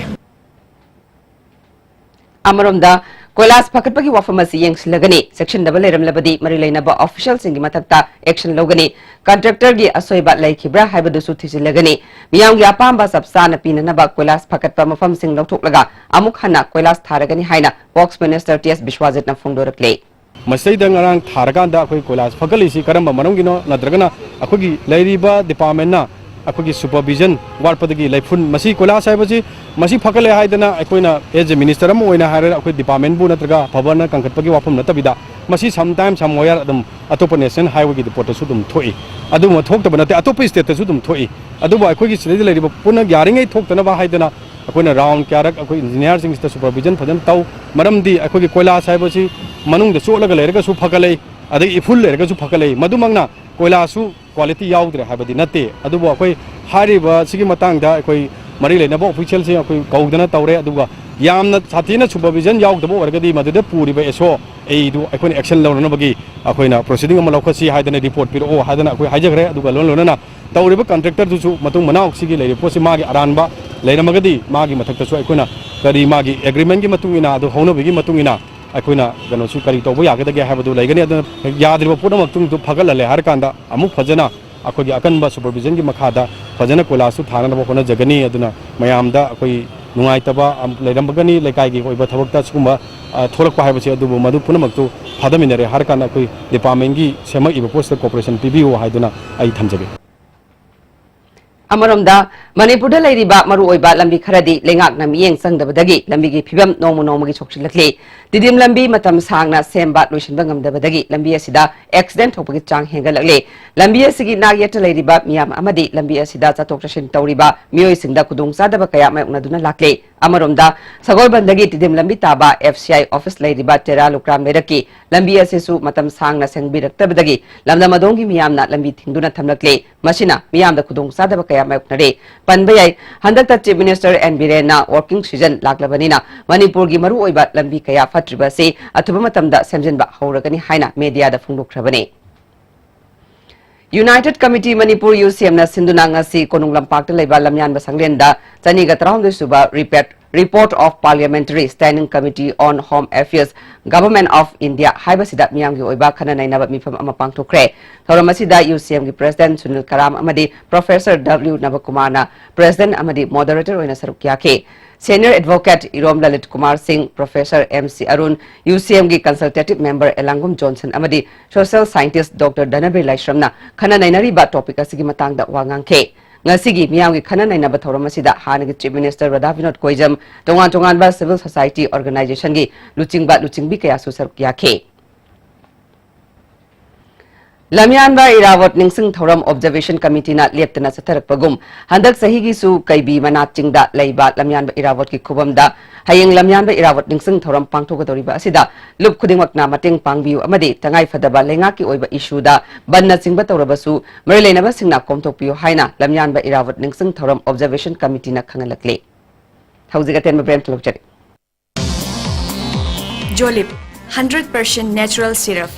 ꯑꯃꯔꯣꯝꯗ, ꯀꯣꯏꯂꯥꯁ ꯐꯒꯠꯄꯒꯤ ꯋꯥꯐꯝ ꯑꯁꯤ ꯌꯦꯡꯁꯤꯜꯂꯒꯅꯤ, ꯆꯦꯛꯁꯤꯟꯗꯕ ꯂꯩꯔꯝꯂꯕꯗꯤ ꯃꯔꯤ ꯂꯩꯅꯕ ꯑꯣꯐꯤꯁꯤꯌꯦꯜꯁꯤꯡꯒꯤ ꯃꯊꯛꯇ ꯑꯦꯛꯁꯟ ꯂꯧꯒꯅꯤ, ꯀꯟꯇ꯭ꯔꯦꯛꯇꯔꯒꯤ ꯑꯁꯣꯏꯕ ꯂꯩꯈꯤꯕ꯭ꯔꯥ ꯍꯥꯏꯕꯗꯨꯁꯨ ꯊꯤꯖꯤꯜꯂꯒꯅꯤ꯫ ꯃꯤꯌꯥꯝꯒꯤ ꯑꯄꯥꯝꯕ ꯆꯞ ꯆꯥꯅ ꯄꯤꯅꯅꯕ ꯀꯣꯏꯂꯥꯁ ꯐꯒꯠꯄ ꯃꯐꯝꯁꯤꯡ ꯂꯧꯊꯣꯛꯂꯒ ꯑꯃꯨꯛ ꯍꯟꯅ ꯀꯣꯏꯂꯥꯁ ꯊꯥꯔꯒꯅꯤ ꯍꯥꯏꯅ ꯋꯔꯛꯁ ꯃꯤꯅꯤꯁꯇꯔ ꯇꯤ ꯑꯦꯁ ꯕꯤꯁ꯭ꯋꯥꯖꯤꯠꯅ ꯐꯣꯡꯗꯣꯔꯛꯂꯦ꯫ ꯃꯁꯤꯗꯩꯗ ꯉꯔꯥꯡ ꯊꯥꯔꯀꯥꯟꯗ ꯑꯩꯈꯣꯏ ꯀꯣꯏꯂꯥꯁ ꯐꯒꯠꯂꯤꯁꯤ ꯀꯔꯝꯕ ꯃꯔꯝꯒꯤꯅꯣ, ꯅꯠꯇ꯭ꯔꯒꯅ ꯑꯩꯈꯣꯏꯒꯤ ꯂꯩꯔꯤꯕ ꯗꯤꯄꯥꯔꯠꯃꯦꯟꯅ ꯑꯩꯈꯣꯏꯒꯤ ꯁꯨꯄꯔꯚꯤꯖꯟ ꯋꯥꯠꯄꯗꯒꯤ ꯂꯩꯐꯨꯟ, ꯃꯁꯤ ꯀꯣꯏꯂꯥꯁ ꯍꯥꯏꯕꯁꯤ ꯃꯁꯤ ꯐꯒꯠꯂꯦ ꯍꯥꯏꯗꯅ ꯑꯩꯈꯣꯏꯅ ꯑꯦꯖ ꯑꯦ ꯃꯤꯅꯤꯁꯇꯔ ꯑꯃ ꯑꯣꯏꯅ ꯍꯥꯏꯔꯒ ꯑꯩꯈꯣꯏ ꯗꯤꯄꯥꯔꯠꯃꯦꯟꯕꯨ ꯅꯠꯇ꯭ꯔꯒ ꯐꯕꯅ ꯀꯟꯈꯠꯄꯒꯤ ꯋꯥꯐꯝ ꯅꯠꯇꯕꯤꯗ, ꯃꯁꯤ ꯁꯝ ꯇꯥꯏꯝ ꯁꯝ ꯋꯦꯌꯥꯔ ꯑꯗꯨꯝ ꯑꯇꯣꯞꯄ ꯅꯦꯁꯅꯦꯜ ꯍꯥꯏꯋꯦꯒꯤ ꯔꯤꯄꯣꯔꯠꯇꯁꯨ ꯑꯗꯨꯝ ꯊꯣꯛꯏ꯫ ꯑꯗꯨꯒꯨꯝꯕ ꯊꯣꯛꯇꯕ ꯅꯠꯇꯦ, ꯑꯇꯣꯞꯄ ꯁ꯭ꯇꯦꯠꯇꯁꯨ ꯑꯗꯨꯝ ꯊꯣꯛꯏ꯫ ꯑꯗꯨꯕꯨ ꯑꯩꯈꯣꯏꯒꯤ ꯁꯤꯗꯩꯗ ꯂꯩꯔꯤꯕ ꯄꯨꯟꯅ ꯌꯥꯔꯤꯉꯩ ꯊꯣꯛꯇꯅꯕ ꯍꯥꯏꯗꯅ ꯑꯩꯈꯣꯏꯅ ꯔꯥꯎꯟ ꯀꯌꯥꯔꯛ ꯑꯩꯈꯣꯏ ꯏꯟꯖꯤꯅꯤꯌꯥꯔꯁꯤꯡꯁꯤꯗ ꯁꯨꯄꯔꯚꯤꯖꯟ ꯐꯖꯅ ꯇꯧ꯫ ꯃꯔꯝꯗꯤ ꯑꯩꯈꯣꯏꯒꯤ ꯀꯣꯏꯂꯥꯁ ꯍꯥꯏꯕꯁꯤ ꯃꯅꯨꯡꯗ ꯆꯣꯠꯂꯒ ꯂꯩꯔꯒꯁꯨ ꯐꯒꯠꯂꯛꯏ, ꯑꯗꯒꯤ ꯏꯐꯨꯜ ꯂꯩꯔꯒꯁꯨ ꯐꯒꯠꯂꯛꯏ꯫ ꯃꯗꯨꯃꯛꯅ ꯀꯣꯏꯂꯥꯁꯁꯨ ꯀ꯭ꯋꯥꯂꯤꯇꯤ ꯌꯥꯎꯗ꯭ꯔꯦ ꯍꯥꯏꯕꯗꯤ ꯅꯠꯇꯦ꯫ ꯑꯗꯨꯕꯨ ꯑꯩꯈꯣꯏ ꯍꯥꯏꯔꯤꯕ ꯁꯤꯒꯤ ꯃꯇꯥꯡꯗ ꯑꯩꯈꯣꯏ ꯃꯔꯤ ꯂꯩꯅꯕ ꯑꯣꯐꯤꯁꯤꯌꯦꯜꯁꯤꯡ ꯑꯩꯈꯣꯏ ꯀꯧꯗꯅ ꯇꯧꯔꯦ꯫ ꯑꯗꯨꯒ ꯌꯥꯝꯅ ꯁꯥꯊꯤꯅ ꯁꯨꯄꯔꯚꯤꯖꯟ ꯌꯥꯎꯗꯕ ꯑꯣꯏꯔꯒꯗꯤ ꯃꯗꯨꯗ ꯄꯨꯔꯤꯕ ꯑꯦꯁ ꯑꯣ ꯑꯩꯗꯨ ꯑꯩꯈꯣꯏꯅ ꯑꯦꯛꯁꯟ ꯂꯧꯅꯅꯕꯒꯤ ꯑꯩꯈꯣꯏꯅ ꯄ꯭ꯔꯣꯁꯤꯗꯤꯡ ꯑꯃ ꯂꯧꯈꯠꯁꯤ ꯍꯥꯏꯗꯅ ꯔꯤꯄꯣꯔꯠ ꯄꯤꯔꯛꯑꯣ ꯍꯥꯏꯗꯅ ꯑꯩꯈꯣꯏ ꯍꯥꯏꯖꯈ꯭ꯔꯦ꯫ ꯑꯗꯨꯒ ꯂꯣꯏꯅ ꯂꯣꯏꯅꯅ ꯇꯧꯔꯤꯕ ꯀꯟꯇ꯭ꯔꯦꯛꯇꯔꯗꯨꯁꯨ ꯃꯇꯨꯡ ꯃꯅꯥꯎ ꯁꯤꯒꯤ ꯂꯩꯔꯤꯕ ꯄꯣꯠꯁꯤ ꯃꯥꯒꯤ ꯑꯔꯥꯟꯕ ꯂꯩꯔꯝꯃꯒꯗꯤ ꯃꯥꯒꯤ ꯃꯊꯛꯇꯁꯨ ꯑꯩꯈꯣꯏꯅ ꯀꯔꯤ ꯃꯥꯒꯤ ꯑꯦꯒ꯭ꯔꯤꯃꯦꯟꯒꯤ ꯃꯇꯨꯡ ꯏꯟꯅ, ꯑꯗꯨ ꯍꯧꯅꯕꯤꯒꯤ ꯃꯇꯨꯡ ꯏꯟꯅ ꯑꯩꯈꯣꯏꯅ ꯀꯩꯅꯣꯁꯨ ꯀꯔꯤ ꯇꯧꯕ ꯌꯥꯒꯗꯒꯦ ꯍꯥꯏꯕꯗꯨ ꯂꯩꯒꯅꯤ꯫ ꯑꯗꯨꯅ ꯌꯥꯗ꯭ꯔꯤꯕ ꯄꯨꯝꯅꯃꯛꯇꯨ ꯐꯒꯠꯍꯜꯂꯦ ꯍꯥꯏꯔꯀꯥꯟꯗ ꯑꯃꯨꯛ ꯐꯖꯅ ꯑꯩꯈꯣꯏꯒꯤ ꯑꯀꯟꯕ ꯁꯨꯄꯔꯚꯤꯖꯟꯒꯤ ꯃꯈꯥꯗ ꯐꯖꯅ ꯀꯣꯏꯂꯥꯁꯁꯨ ꯊꯥꯅꯅꯕ ꯍꯣꯠꯅꯖꯒꯅꯤ꯫ ꯑꯗꯨꯅ ꯃꯌꯥꯝꯗ ꯑꯩꯈꯣꯏ ꯅꯨꯡꯉꯥꯏꯇꯕ ꯂꯩꯔꯝꯒꯅꯤ, ꯂꯩꯀꯥꯏꯒꯤ ꯑꯣꯏꯕ ꯊꯕꯛꯇ ꯁꯤꯒꯨꯝꯕ, ꯑ, ꯊꯣꯛꯂꯛꯄ ꯍꯥꯏꯕꯁꯦ, ꯑꯗꯨꯕꯨ ꯃꯗꯨ ꯄꯨꯝꯅꯃꯛꯇꯨ ꯐꯥꯗꯃꯤꯟꯅꯔꯦ ꯍꯥꯏꯔꯀꯥꯟꯗ ꯑꯩꯈꯣꯏ ꯗꯤꯄꯥꯔꯠꯃꯦꯟꯒꯤ ꯁꯦꯝꯃꯛꯏꯕ ꯄꯣꯠꯁꯤꯗ ꯀꯣꯑꯣꯄꯔꯦꯁꯟ ꯄꯤꯕꯤꯌꯨ ꯍꯥꯏꯗꯨꯅ ꯑꯩ ꯊꯝꯖꯒꯦ꯫ ꯑꯃꯔꯣꯝꯗ, ꯃꯅꯤꯄꯨꯔꯗ ꯂꯩꯔꯤꯕ ꯃꯔꯨꯑꯣꯏꯕ ꯂꯝꯕꯤ ꯈꯔꯗꯤ ꯂꯩꯉꯥꯛꯅ ꯃꯤꯠꯌꯦꯡ ꯆꯪꯗꯕꯗꯒꯤ ꯂꯝꯕꯤꯒꯤ ꯐꯤꯕꯝ ꯅꯣꯡꯃ ꯅꯣꯡꯃꯒꯤ ꯁꯣꯛꯆꯤꯜꯂꯛꯂꯤ꯫ ꯇꯤꯗꯤꯝ ꯂꯝꯕꯤ ꯃꯇꯝ ꯁꯥꯡꯅ ꯁꯦꯝꯕ ꯂꯣꯏꯁꯤꯟꯕ ꯉꯝꯗꯕꯗꯒꯤ ꯂꯝꯕꯤ ꯑꯁꯤꯗ ꯑꯦꯛꯁꯤꯗꯦꯟ ꯊꯣꯛꯄꯒꯤ ꯆꯥꯡ ꯍꯦꯟꯒꯠꯂꯛꯂꯤ꯫ ꯂꯝꯕꯤ ꯑꯁꯤꯒꯤ ꯅꯥꯛ ꯌꯦꯠꯇ ꯂꯩꯔꯤꯕ ꯃꯤꯌꯥꯝ ꯑꯃꯗꯤ ꯂꯝꯕꯤ ꯑꯁꯤꯗ ꯆꯠꯊꯣꯛ ꯆꯠꯁꯤꯟ ꯇꯧꯔꯤꯕ ꯃꯤꯑꯣꯏꯁꯤꯡꯗ ꯈꯨꯗꯣꯡꯆꯥꯗꯕ ꯀꯌꯥ ꯃꯥꯌꯣꯛꯅꯗꯨꯅ ꯂꯥꯛꯂꯤ꯫ ꯑꯃꯔꯣꯝꯗ, ꯁꯒꯣꯜꯕꯟꯗꯒꯤ ꯇꯤꯗꯤꯝ ꯂꯝꯕꯤ ꯇꯥꯕ ꯑꯦꯐ ꯁꯤ ꯑꯥꯏ ꯑꯣꯐꯤꯁ ꯂꯩꯔꯤꯕ ꯇꯦꯔꯥ ꯂꯨꯀ꯭ꯔꯥꯝ ꯂꯩꯔꯛꯀꯤ ꯂꯝꯕꯤ ꯑꯁꯤꯁꯨ ꯃꯇꯝ ꯁꯥꯡꯅ ꯁꯦꯡꯕꯤꯔꯛꯇꯕꯗꯒꯤ ꯂꯝꯗꯝ ꯑꯗꯣꯝꯒꯤ ꯃꯤꯌꯥꯝꯅ ꯂꯝꯕꯤ ꯊꯤꯡꯗꯨꯅ ꯊꯝꯂꯛꯂꯤ꯫ ꯃꯁꯤꯅ ꯃꯤꯌꯥꯝꯗ ꯈꯨꯗꯣꯡꯆꯥꯗꯕ ꯀꯌꯥ ꯃꯥꯌꯣꯛꯅꯔꯦ꯫ ꯄꯟꯕ ꯌꯥꯏ, ꯍꯟꯗꯛꯇ Chief Minister ꯑꯦꯟ ꯕꯤꯔꯦꯟꯅ working season ꯂꯥꯛꯂꯕꯅꯤꯅ ꯃꯅꯤꯄꯨꯔꯒꯤ ꯃꯔꯨꯑꯣꯏꯕ ꯂꯝꯕꯤ ꯀꯌꯥ ꯐꯠꯇ꯭ꯔꯤꯕ ꯑꯁꯤ ꯑꯊꯨꯕ ꯃꯇꯝꯗ ꯁꯦꯝꯖꯤꯟꯕ ꯍꯧꯔꯒꯅꯤ ꯍꯥꯏꯅ media ꯗ ꯐꯣꯡꯗꯣꯛꯈ꯭ꯔꯕꯅꯤ꯫ United Committee Manipur, ꯌꯨ ꯁꯤ ꯑꯦꯝꯅ ꯁꯤꯟꯗꯨꯅ ꯉꯁꯤ ꯀꯣꯅꯨꯡ ꯂꯝꯄꯥꯛꯇ ꯂꯩꯕ ꯂꯝꯌꯥꯟꯕ ꯁꯪꯂꯦꯟꯗ ꯆꯅꯤꯒ ꯇꯔꯥꯍꯨꯝꯗꯣꯏ ꯁꯨꯕ Report, Report of Parliamentary Standing Committee on Home Affairs, Government of India ꯍꯥꯏꯕꯁꯤꯗ ꯃꯤꯌꯥꯝꯒꯤ ꯑꯣꯏꯕ ꯈꯟꯅ ꯅꯩꯅꯕ ꯃꯤꯐꯝ ꯑꯃ ꯄꯥꯡꯊꯣꯛꯈ꯭ꯔꯦ꯫ ꯊꯧꯔꯝ ꯑꯁꯤꯗ ꯌꯨ ꯁꯤ ꯑꯦꯝꯒꯤ President ꯁꯨꯅꯤꯜ ꯀꯔꯥꯝ ꯑꯃꯗꯤ Professor ꯗꯕ꯭ꯂꯤꯌꯨ ꯅꯕꯀꯨꯃꯥꯔꯅ President ꯑꯃꯗꯤ Moderator ꯑꯣꯏꯅ ꯁꯔꯨꯛ ꯌꯥꯈꯤ꯫ Senior Advocate ꯏꯔꯣꯝ ꯂꯂꯤꯠ ꯀꯨꯃꯥꯔ ꯁꯤꯡ, Professor M C Arun, U ꯁꯤ ꯑꯦꯝꯒꯤ Consultative Member ꯑꯦꯂꯥꯡꯒꯨꯝ ꯖꯣꯟꯁꯟ ꯑꯃꯗꯤ Social Scientist ꯗꯣꯛꯇꯔ ꯙꯅꯕꯤꯔ ꯂꯥꯏꯁ꯭ꯔꯝꯅ ꯈꯟꯅ ꯅꯩꯅꯔꯤꯕ topic ꯑꯁꯤꯒꯤ ꯃꯇꯥꯡꯗ ꯋꯥ ꯉꯥꯡꯈꯤ꯫ ꯉꯁꯤꯒꯤ ꯃꯤꯌꯥꯝꯒꯤ ꯈꯟꯅ ꯅꯩꯅꯕ ꯊꯧꯔꯝ ꯑꯁꯤꯗ ꯍꯥꯟꯅꯒꯤ Chief Minister ꯔꯥꯙꯥ ꯕꯤꯅꯣꯗ ꯀꯣꯏꯖꯝ, ꯇꯣꯉꯥꯟ ꯇꯣꯉꯥꯟꯕ civil society organization ꯒꯤ ꯂꯨꯆꯤꯡꯕ ꯂꯨꯆꯤꯡꯕꯤ ꯀꯌꯥꯁꯨ ꯁꯔꯨꯛ ꯌꯥꯈꯤ꯫ ꯂꯝꯌꯥꯟꯕ ꯏꯔꯥꯕꯣꯠ ꯅꯤꯡꯁꯤꯡ ꯊꯧꯔꯝ Observation Committee ꯅ ꯂꯦꯞꯇꯅ ꯆꯠꯊꯔꯛꯄꯒꯨꯝ, ꯍꯟꯗꯛ ꯆꯍꯤꯒꯤꯁꯨ ꯀꯩꯕꯤ ꯃꯅꯥꯠ ꯆꯤꯡꯗ ꯂꯩꯕ ꯂꯝꯌꯥꯟꯕ ꯏꯔꯥꯕꯣꯠꯀꯤ ꯈꯨꯕꯝꯗ ꯍꯌꯦꯡ ꯂꯝꯌꯥꯟꯕ ꯏꯔꯥꯕꯣꯠ ꯅꯤꯡꯁꯤꯡ ꯊꯧꯔꯝ ꯄꯥꯡꯊꯣꯛꯀꯗꯧꯔꯤꯕ ꯑꯁꯤꯗ ꯂꯨꯞ ꯈꯨꯗꯤꯡꯃꯛꯅ ꯃꯇꯦꯡ ꯄꯥꯡꯕꯤꯌꯨ ꯑꯃꯗꯤ ꯇꯉꯥꯏ ꯐꯗꯕ ꯂꯩꯉꯥꯛꯀꯤ ꯑꯣꯏꯕ issue ꯗ ꯕꯟꯅꯆꯤꯡꯕ ꯇꯧꯔꯕꯁꯨ ꯃꯔꯤ ꯂꯩꯅꯕꯁꯤꯡꯅ ꯀꯣꯝꯊꯣꯛꯄꯤꯌꯨ ꯍꯥꯏꯅ ꯂꯝꯌꯥꯟꯕ ꯏꯔꯥꯕꯣꯠ ꯅꯤꯡꯁꯤꯡ ꯊꯧꯔꯝ Observation Committee ꯅ ꯈꯪꯍꯜꯂꯛꯂꯤ꯫ ꯍꯧꯖꯤꯛ ꯑꯇꯦꯟꯕ break ꯑꯃ ꯂꯧꯖꯔꯤ꯫ ꯖꯣꯂꯤꯞ, hundred percent natural syrup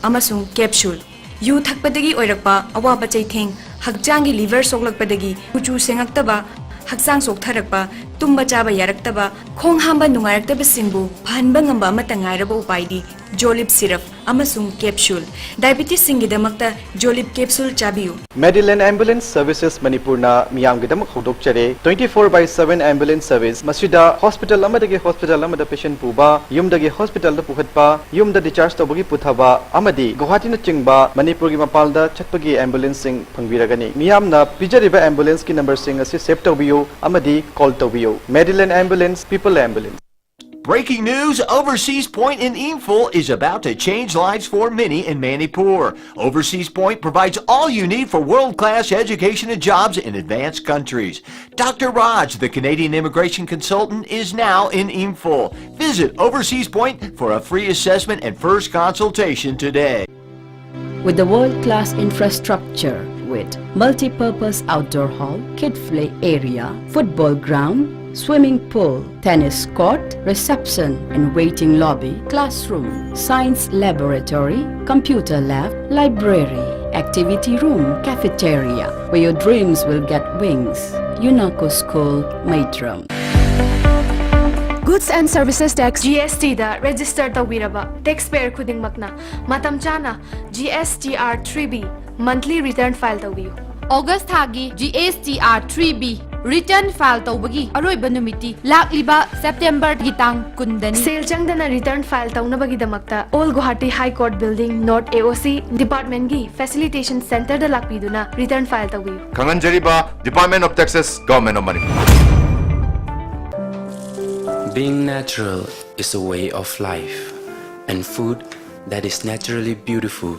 ꯑꯃꯁꯨꯡ capsule꯫ ꯌꯨ ꯊꯛꯄꯗꯒꯤ ꯑꯣꯏꯔꯛꯄ ꯑꯋꯥꯕ ꯆꯩꯊꯦꯡ, ꯍꯛꯆꯥꯡꯒꯤ liver ꯁꯣꯛꯂꯛꯄꯗꯒꯤ ꯀꯨꯆꯨ ꯁꯦꯡꯉꯛꯇꯕ, ꯍꯛꯆꯥꯡ ꯆꯣꯛꯊꯔꯛꯄ, ꯇꯨꯝꯕ ꯆꯥꯕ ꯌꯥꯔꯛꯇꯕ, ꯈꯣꯡ ꯍꯥꯝꯕ ꯅꯨꯡꯉꯥꯏꯔꯛꯇꯕꯁꯤꯡꯕꯨ ꯐꯍꯟꯕ ꯉꯝꯕ ꯑꯃꯠꯇ ꯉꯥꯏꯔꯕ ꯎꯄꯥꯏꯗꯤ ꯖꯣꯂꯤꯞ ꯁꯤꯔꯞ ꯑꯃꯁꯨꯡ ꯀꯦꯞꯁꯨꯜ꯫ ꯗꯥꯏꯕꯤꯇꯤꯁꯁꯤꯡꯒꯤꯗꯃꯛꯇ ꯖꯣꯂꯤꯞ ꯀꯦꯞꯁꯨꯜ ꯆꯥꯕꯤꯌꯨ꯫ Medilane Ambulance Services ꯃꯅꯤꯄꯨꯔꯅ ꯃꯤꯌꯥꯝꯒꯤꯗꯃꯛ ꯍꯧꯗꯣꯛꯆꯔꯦ twenty four by seven ambulance service꯫ ꯃꯁꯤꯗ ꯍꯣꯁꯄꯤꯇꯥꯜ ꯑꯃꯗꯒꯤ ꯍꯣꯁꯄꯤꯇꯥꯜ ꯑꯃꯗ ꯄꯦꯁꯦꯟ ꯄꯨꯕ, ꯌꯨꯝꯗꯒꯤ ꯍꯣꯁꯄꯤꯇꯥꯜꯗ ꯄꯨꯈꯠꯄ, ꯌꯨꯝꯗ ꯗꯤꯆꯥꯔꯖ ꯇꯧꯕꯒꯤ ꯄꯨꯊꯕ ꯑꯃꯗꯤ ꯒꯨꯋꯥꯍꯥꯇꯤꯅꯆꯤꯡꯕ ꯃꯅꯤꯄꯨꯔꯒꯤ ꯃꯄꯥꯟꯗ ꯆꯠꯄꯒꯤ ꯑꯦꯝꯕꯨꯂꯦꯟꯁꯁꯤꯡ ꯐꯪꯕꯤꯔꯒꯅꯤ꯫ ꯃꯤꯌꯥꯝꯅ ꯄꯤꯖꯔꯤꯕ ꯑꯦꯝꯕꯨꯂꯦꯟꯁꯀꯤ ꯅꯝꯕꯔꯁꯤꯡ ꯑꯁꯤ ꯁꯦꯚ ꯇꯧꯕꯤꯌꯨ ꯑꯃꯗꯤ ꯀꯣꯜ ꯇꯧꯕꯤꯌꯨ꯫ Medilane Ambulance, People Ambulance. Breaking news, Overseas Point in Imphal is about to change lives for many in Manipur. Overseas Point provides all you need for world-class education and jobs in advanced countries. Doctor Raj, the Canadian immigration consultant, is now in Imphal. Visit Overseas Point for a free assessment and first consultation today. With the world-class infrastructure with multi-purpose outdoor hall, kid play area, football ground, swimming pool, tennis court, reception and waiting lobby, classroom, science laboratory, computer lab, library, activity room, cafeteria, where your dreams will get wings. UNACO School, Maitram. Goods and Services Tax, G S T the register ꯇꯧꯕꯤꯔꯕ taxpayer ꯈꯨꯗꯤꯡꯃꯛꯅ ꯃꯇꯝ ꯆꯥꯅ G S T R three B monthly return file ꯇꯧꯕꯤꯌꯨ꯫ August ꯊꯥꯒꯤ G S T R three B return file ꯇꯧꯕꯒꯤ ꯑꯔꯣꯏꯕ ꯅꯨꯃꯤꯠꯇꯤ ꯂꯥꯛꯂꯤꯕ ꯁꯦꯞꯇꯦꯝꯕꯔꯒꯤ ꯇꯥꯡ ꯀꯨꯟꯗꯅꯤ꯫ ꯁꯦꯜ ꯆꯪꯗꯅ return file ꯇꯧꯅꯕꯒꯤꯗꯃꯛꯇ Old Guwahati High Court Building, North A O C department ꯒꯤ facilitation center ꯗ ꯂꯥꯛꯄꯤꯗꯨꯅ return file ꯇꯧꯕꯤꯌꯨ꯫ ꯈꯪꯍꯟꯖꯔꯤꯕ Department of Taxes, Government of Manipur. Being natural is a way of life, and food that is naturally beautiful,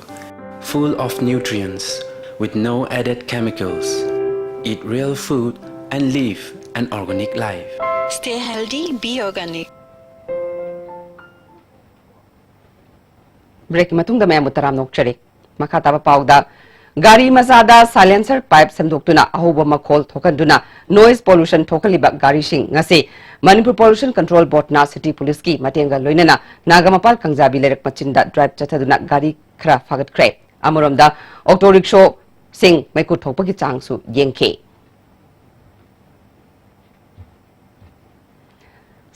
full of nutrients, with no added chemicals. Eat real food and live an organic life. Stay healthy, be organic. Break ꯀꯤ ꯃꯇꯨꯡꯗ ꯃꯌꯥꯝꯕꯨ ꯇꯔꯥꯝꯅ ꯑꯣꯛꯆꯔꯤ꯫ ꯃꯈꯥ ꯇꯥꯕ ꯄꯥꯎꯗ, ꯒꯥꯔꯤ ꯃꯆꯥꯗ silencer pipe ꯁꯦꯝꯗꯣꯛꯇꯨꯅ ꯑꯍꯧꯕ ꯃꯈꯣꯜ ꯊꯣꯛꯍꯟꯗꯨꯅ noise pollution ꯊꯣꯛꯍꯜꯂꯤꯕ ꯒꯥꯔꯤꯁꯤꯡ ꯉꯁꯤ ꯃꯅꯤꯄꯨꯔ Pollution Control Board ꯅ city police ꯀꯤ ꯃꯇꯦꯡꯒ ꯂꯣꯏꯅꯅ ꯅꯥꯒꯥꯃꯄꯥꯜ ꯀꯥꯡꯖꯥꯕꯤ ꯂꯩꯔꯛ ꯃꯆꯤꯟꯗ drive ꯆꯠꯊꯗꯨꯅ ꯒꯥꯔꯤ ꯈꯔ ꯐꯥꯒꯠꯈ꯭ꯔꯦ꯫ ꯑꯃꯔꯣꯝꯗ, auto rickshaw ꯁꯤꯡ ꯃꯩꯈꯨ ꯊꯣꯛꯄꯒꯤ ꯆꯥꯡꯁꯨ ꯌꯦꯡꯈꯤ꯫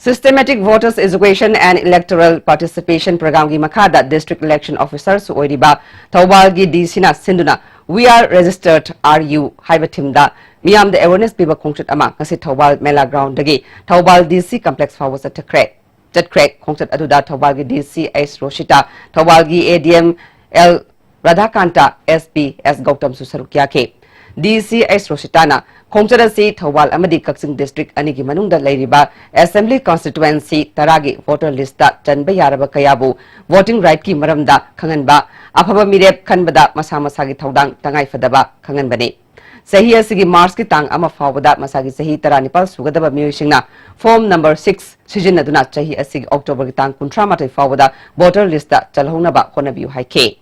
Systematic Voters Education and Electoral Participation Programꯒꯤ ꯃꯈꯥꯗ District Election Officerꯁꯨ ꯑꯣꯏꯔꯤꯕ ꯊꯧꯕꯥꯜꯒꯤ DCꯅ ꯁꯤꯟꯗꯨꯅ We Are Registered, Are You ꯍꯥꯏꯕ themeꯗ ꯃꯤꯌꯥꯝꯗ awareness ꯄꯤꯕ ꯈꯣꯡꯆꯠ ꯑꯃ ꯉꯁꯤ ꯊꯧꯕꯥꯜ ꯃꯦꯂꯥ groundꯗꯒꯤ ꯊꯧꯕꯥꯜ DC complex ꯐꯥꯎꯕ ꯆꯠꯊꯈ꯭ꯔꯦ꯫ ꯆꯠꯈ꯭ꯔꯦ꯫ ꯈꯣꯡꯆꯠ ꯑꯗꯨꯗ ꯊꯧꯕꯥꯜꯒꯤ DC H ꯔꯣꯁꯤꯇꯥ, ꯊꯧꯕꯥꯜꯒꯤ ADM L ꯔꯥꯙꯥꯀꯥꯟꯇ, SP S ꯒꯧꯇꯝꯁꯨ ꯁꯔꯨꯛ ꯌꯥꯈꯤ꯫ DC H ꯔꯣꯁꯤꯇꯥꯅ ꯈꯣꯡꯆꯠ ꯑꯁꯤ ꯊꯧꯕꯥꯜ ꯑꯃꯗꯤ ꯀꯛꯆꯤꯡ district ꯑꯅꯤꯒꯤ ꯃꯅꯨꯡꯗ ꯂꯩꯔꯤꯕ assembly constituency ꯇꯔꯥꯒꯤ voter listꯇ ꯆꯟꯕ ꯌꯥꯔꯕ ꯀꯌꯥꯕꯨ voting rightꯀꯤ ꯃꯔꯝꯗ ꯈꯪꯍꯟꯕ, ꯑꯐꯕ ꯃꯤꯔꯦꯞ ꯈꯟꯕꯗ ꯃꯁꯥ ꯃꯁꯥꯒꯤ ꯊꯧꯗꯥꯡ ꯇꯉꯥꯏꯐꯗꯕ ꯈꯪꯍꯟꯕꯅꯤ꯫ ꯆꯍꯤ ꯑꯁꯤꯒꯤ Marchꯀꯤ ꯇꯥꯡ ꯑꯃ ꯐꯥꯎꯕꯗ ꯃꯁꯥꯒꯤ ꯆꯍꯤ ꯇꯔꯥꯅꯤꯄꯥꯜ ꯁꯨꯒꯗꯕ ꯃꯤꯑꯣꯏꯁꯤꯡꯅ form number six ꯁꯤꯖꯤꯟꯅꯗꯨꯅ ꯆꯍꯤ ꯑꯁꯤꯒꯤ Octoberꯒꯤ ꯇꯥꯡ ꯀꯨꯟꯊ꯭ꯔꯥ ꯃꯥꯊꯣꯏ ꯐꯥꯎꯕꯗ voter listꯇ ꯆꯜꯍꯧꯅꯕ ꯍꯣꯠꯅꯕꯤꯌꯨ ꯍꯥꯏꯈꯤ꯫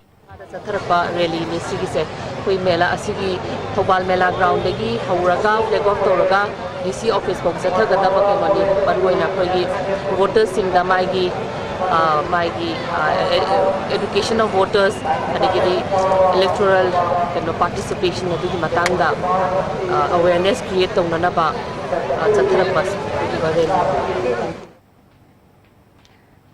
ꯆꯠꯊꯔꯛꯄ rallyꯅꯤ ꯁꯤꯒꯤꯁꯦ꯫ ꯑꯩꯈꯣꯏ ꯃꯦꯂꯥ ꯑꯁꯤꯒꯤ ꯊꯧꯕꯥꯜ ꯃꯦꯂꯥ groundꯗꯒꯤ ꯍꯧꯔꯒ flag off ꯇꯧꯔꯒ DC office ꯐꯥꯎ ꯆꯠꯊꯒꯗꯕ ꯀꯩꯅꯣꯅꯤ꯫ ꯃꯔꯨꯑꯣꯏꯅ ꯑꯩꯈꯣꯏꯒꯤ votersꯁꯤꯡꯗ ꯃꯥꯒꯤ, ꯑ, ꯃꯥꯒꯤ, ꯑ, education of voters, ꯑꯗꯒꯤꯗꯤ electoral ꯀꯩꯅꯣ participation ꯑꯗꯨꯒꯤ ꯃꯇꯥꯡꯗ, ꯑ, awareness create ꯇꯧꯅꯅꯕ, ꯑ, ꯆꯠꯊꯔꯛꯄ ꯑꯁꯤꯒꯨꯝꯕ rally꯫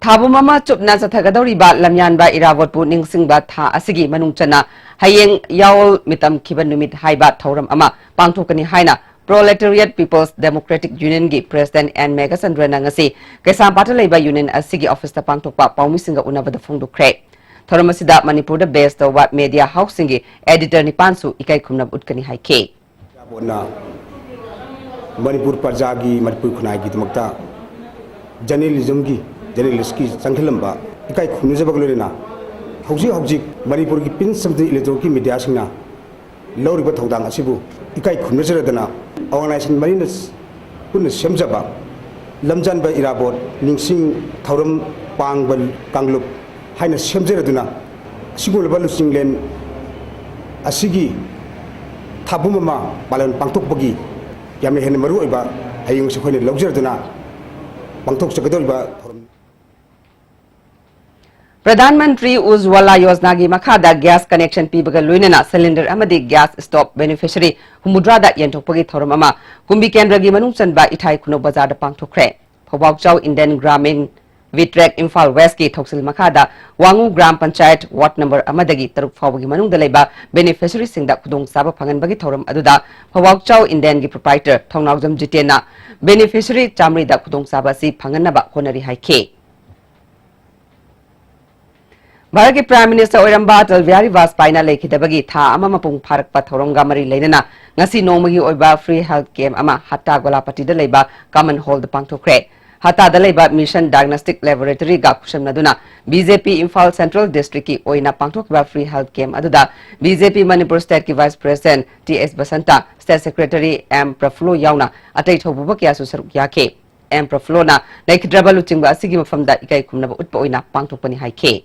ꯊꯥꯕꯨꯝ ꯑꯃ ꯆꯨꯞꯅ ꯆꯠꯊꯒꯗꯧꯔꯤꯕ ꯂꯝꯌꯥꯟꯕ ꯏꯔꯥꯕꯣꯠꯄꯨ ꯅꯤꯡꯁꯤꯡꯕ ꯊꯥ ꯑꯁꯤꯒꯤ ꯃꯅꯨꯡ ꯆꯟꯅ ꯍꯌꯦꯡ ꯌꯥꯑꯣꯜ ꯃꯤꯇꯝ ꯈꯤꯕ ꯅꯨꯃꯤꯠ ꯍꯥꯏꯕ ꯊꯧꯔꯝ ꯑꯃ ꯄꯥꯡꯊꯣꯛꯀꯅꯤ ꯍꯥꯏꯅ Proletariat People's Democratic Unionꯒꯤ President N ꯃꯦꯘꯆꯟꯗ꯭ꯔꯅ ꯉꯁꯤ ꯀꯩꯁꯥꯝꯄꯥꯠꯇ ꯂꯩꯕ union ꯑꯁꯤꯒꯤ officeꯇ ꯄꯥꯡꯊꯣꯛꯄ ꯄꯥꯎꯃꯤꯁꯤꯡꯒ ꯎꯅꯕꯗ ꯐꯣꯡꯗꯣꯛꯈ꯭ꯔꯦ꯫ ꯊꯧꯔꯝ ꯑꯁꯤꯗ ꯃꯅꯤꯄꯨꯔꯗ base ꯇꯧꯕ media houseꯁꯤꯡꯒꯤ editor ꯅꯤꯄꯥꯟꯁꯨ ꯏꯀꯥꯏ ꯈꯨꯝꯅꯕ ꯎꯠꯀꯅꯤ ꯍꯥꯏꯈꯤ꯫ ꯏꯔꯥꯕꯣꯠꯅ ꯃꯅꯤꯄꯨꯔ ꯄ꯭ꯔꯖꯥꯒꯤ, ꯃꯅꯤꯄꯨꯔ ꯈꯨꯟꯅꯥꯏꯒꯤꯗꯃꯛꯇ journalismꯒꯤ, journalistꯀꯤ ꯆꯪꯁꯤꯜꯂꯝꯕ ꯏꯀꯥꯏ ꯈꯨꯝꯅꯖꯕꯒ ꯂꯣꯏꯅꯅ ꯍꯧꯖꯤꯛ ꯍꯧꯖꯤꯛ ꯃꯅꯤꯄꯨꯔꯒꯤ print ꯑꯃꯗꯤ electronic mediaꯁꯤꯡꯅ ꯂꯧꯔꯤꯕ ꯊꯧꯗꯥꯡ ꯑꯁꯤꯕꯨ ꯏꯀꯥꯏ ꯈꯨꯝꯅꯖꯔꯗꯅ organization ꯃꯔꯤꯅ ꯄꯨꯟꯅ ꯁꯦꯝꯖꯕ ꯂꯝꯖꯥꯟꯕ ꯏꯔꯥꯕꯣꯠ ꯅꯤꯡꯁꯤꯡ ꯊꯧꯔꯝ ꯄꯥꯡꯕ ꯀꯥꯡꯂꯨꯞ ꯍꯥꯏꯅ ꯁꯦꯝꯖꯔꯗꯨꯅ ꯑꯁꯤꯒꯨꯝꯂꯕ ꯂꯨꯆꯤꯡꯂꯦꯟ ꯑꯁꯤꯒꯤ ꯊꯥꯕꯨꯝ ꯑꯃ ꯄꯥꯂꯟ ꯄꯥꯡꯊꯣꯛꯄꯒꯤ ꯌꯥꯝꯅ ꯍꯦꯟꯅ ꯃꯔꯨꯑꯣꯏꯕ ꯍꯌꯦꯡꯁꯤ ꯑꯩꯈꯣꯏꯅ ꯂꯧꯖꯔꯗꯨꯅ ꯄꯥꯡꯊꯣꯛꯆꯒꯗꯧꯔꯤꯕ ꯊꯧꯔꯝ꯫ ꯄ꯭ꯔꯙꯥꯟ ꯃꯟꯇ꯭ꯔꯤ ꯎꯖ꯭ꯋꯂꯥ ꯌꯣꯖꯅꯥꯒꯤ ꯃꯈꯥꯗ gas connection ꯄꯤꯕꯒ ꯂꯣꯏꯅꯅ cylinder ꯑꯃꯗꯤ gas stove beneficiary ꯍꯨꯝꯐꯨꯇꯔꯥꯗ ꯌꯦꯟꯊꯣꯛꯄꯒꯤ ꯊꯧꯔꯝ ꯑꯃ ꯀꯨꯝꯕꯤ ꯀꯦꯟꯗ꯭ꯔꯒꯤ ꯃꯅꯨꯡ ꯆꯟꯕ ꯏꯊꯥꯏ ꯈꯨꯅꯧ ꯕꯖꯥꯔꯗ ꯄꯥꯡꯊꯣꯛꯈ꯭ꯔꯦ꯫ ꯐꯧꯕꯥꯛꯆꯥꯎ ꯏꯟꯗꯤꯌꯟ ꯒ꯭ꯔꯥꯃꯤꯟ ꯚꯤꯇ꯭ꯔꯦꯛ ꯏꯝꯐꯥꯜ ꯋꯦꯁꯀꯤ ꯊꯧꯁꯤꯜ ꯃꯈꯥꯗ ꯋꯥꯉꯨ ꯒ꯭ꯔꯥꯝ ꯄꯟꯆꯥꯌꯠ ꯋꯥꯔꯗ ꯅꯝꯕꯔ ꯑꯃꯗꯒꯤ ꯇꯔꯨꯛ ꯐꯥꯎꯕꯒꯤ ꯃꯅꯨꯡꯗ ꯂꯩꯕ ꯕꯦꯅꯤꯐꯤꯁꯔꯤꯁꯤꯡꯗ ꯈꯨꯗꯣꯡꯆꯥꯕ ꯐꯪꯍꯟꯕꯒꯤ ꯊꯧꯔꯝ ꯑꯗꯨꯗ ꯐꯧꯕꯥꯛꯆꯥꯎ ꯏꯟꯗꯤꯌꯟꯒꯤ ꯄ꯭ꯔꯣꯄ꯭ꯔꯥꯏꯇꯔ ꯊꯧꯅꯥꯎꯖꯝ ꯖꯤꯇꯦꯟꯅ ꯕꯦꯅꯤꯐꯤꯁꯔꯤ ꯆꯥꯃꯔꯤꯗ ꯈꯨꯗꯣꯡꯆꯥꯕ ꯑꯁꯤ ꯐꯪꯍꯟꯅꯕ ꯍꯣꯠꯅꯔꯤ ꯍꯥꯏꯈꯤ꯫ ꯚꯥꯔꯠꯀꯤ ꯄ꯭ꯔꯥꯏꯝ ꯃꯤꯅꯤꯁꯇꯔ ꯑꯣꯏꯔꯝꯕ ꯑꯇꯜ ꯕꯤꯍꯥꯔꯤ ꯋꯥꯖꯄꯥꯏꯅ ꯂꯩꯈꯤꯗꯕꯒꯤ ꯊꯥ ꯑꯃ ꯃꯄꯨꯡ ꯐꯥꯔꯛꯄ ꯊꯧꯔꯝꯒ ꯃꯔꯤ ꯂꯩꯅꯅ ꯉꯁꯤ ꯅꯣꯡꯃꯒꯤ ꯑꯣꯏꯕ ꯐ꯭ꯔꯤ ꯍꯦꯜꯊ ꯀꯦꯝꯞ ꯑꯃ ꯍꯠꯇꯥ ꯒꯣꯂꯥꯄꯇꯤꯗ ꯂꯩꯕ ꯀꯃꯟ ꯍꯣꯜꯗ ꯄꯥꯡꯊꯣꯛꯈ꯭ꯔꯦ꯫ ꯍꯠꯇꯥꯗ ꯂꯩꯕ ꯃꯤꯁꯟ ꯗꯥꯏꯒꯅꯣꯁꯇꯤꯛ ꯂꯦꯕꯣꯔꯦꯇꯔꯤꯒ ꯈꯨꯠꯁꯝꯅꯗꯨꯅ ꯕꯤ ꯖꯦ ꯄꯤ ꯏꯝꯐꯥꯜ ꯁꯦꯟꯇ꯭ꯔꯦꯜ ꯗꯤꯁꯇ꯭ꯔꯤꯛꯀꯤ ꯑꯣꯏꯅ ꯄꯥꯡꯊꯣꯛꯈꯤꯕ ꯐ꯭ꯔꯤ ꯍꯦꯜꯊ ꯀꯦꯝꯞ ꯑꯗꯨꯗ ꯕꯤ ꯖꯦ ꯄꯤ ꯃꯅꯤꯄꯨꯔ ꯁ꯭ꯇꯦꯠꯀꯤ ꯚꯥꯏꯁ ꯄ꯭ꯔꯦꯁꯤꯗꯦꯟꯠ ꯇꯤ ꯑꯦꯁ ꯕꯁꯟꯇ, ꯁ꯭ꯇꯦꯠ ꯁꯦꯀ꯭ꯔꯦꯇꯔꯤ ꯑꯦꯝ ꯄ꯭ꯔꯐꯨꯜꯂꯣ ꯌꯥꯎꯅ ꯑꯇꯩ ꯊꯧꯄꯨꯕ ꯀꯌꯥꯁꯨ ꯁꯔꯨꯛ ꯌꯥꯈꯤ꯫ ꯑꯦꯝ ꯄ꯭ꯔꯐꯨꯜꯂꯣꯅ ꯂꯩꯈꯤꯗ꯭ꯔꯕ ꯂꯨꯆꯤꯡꯕ ꯑꯁꯤꯒꯤ ꯃꯐꯝꯗ ꯏꯀꯥꯏ ꯈꯨꯝꯅꯕ ꯎꯠꯄ ꯑꯣꯏꯅ ꯄꯥꯡꯊꯣꯛꯄꯅꯤ ꯍꯥꯏꯈꯤ꯫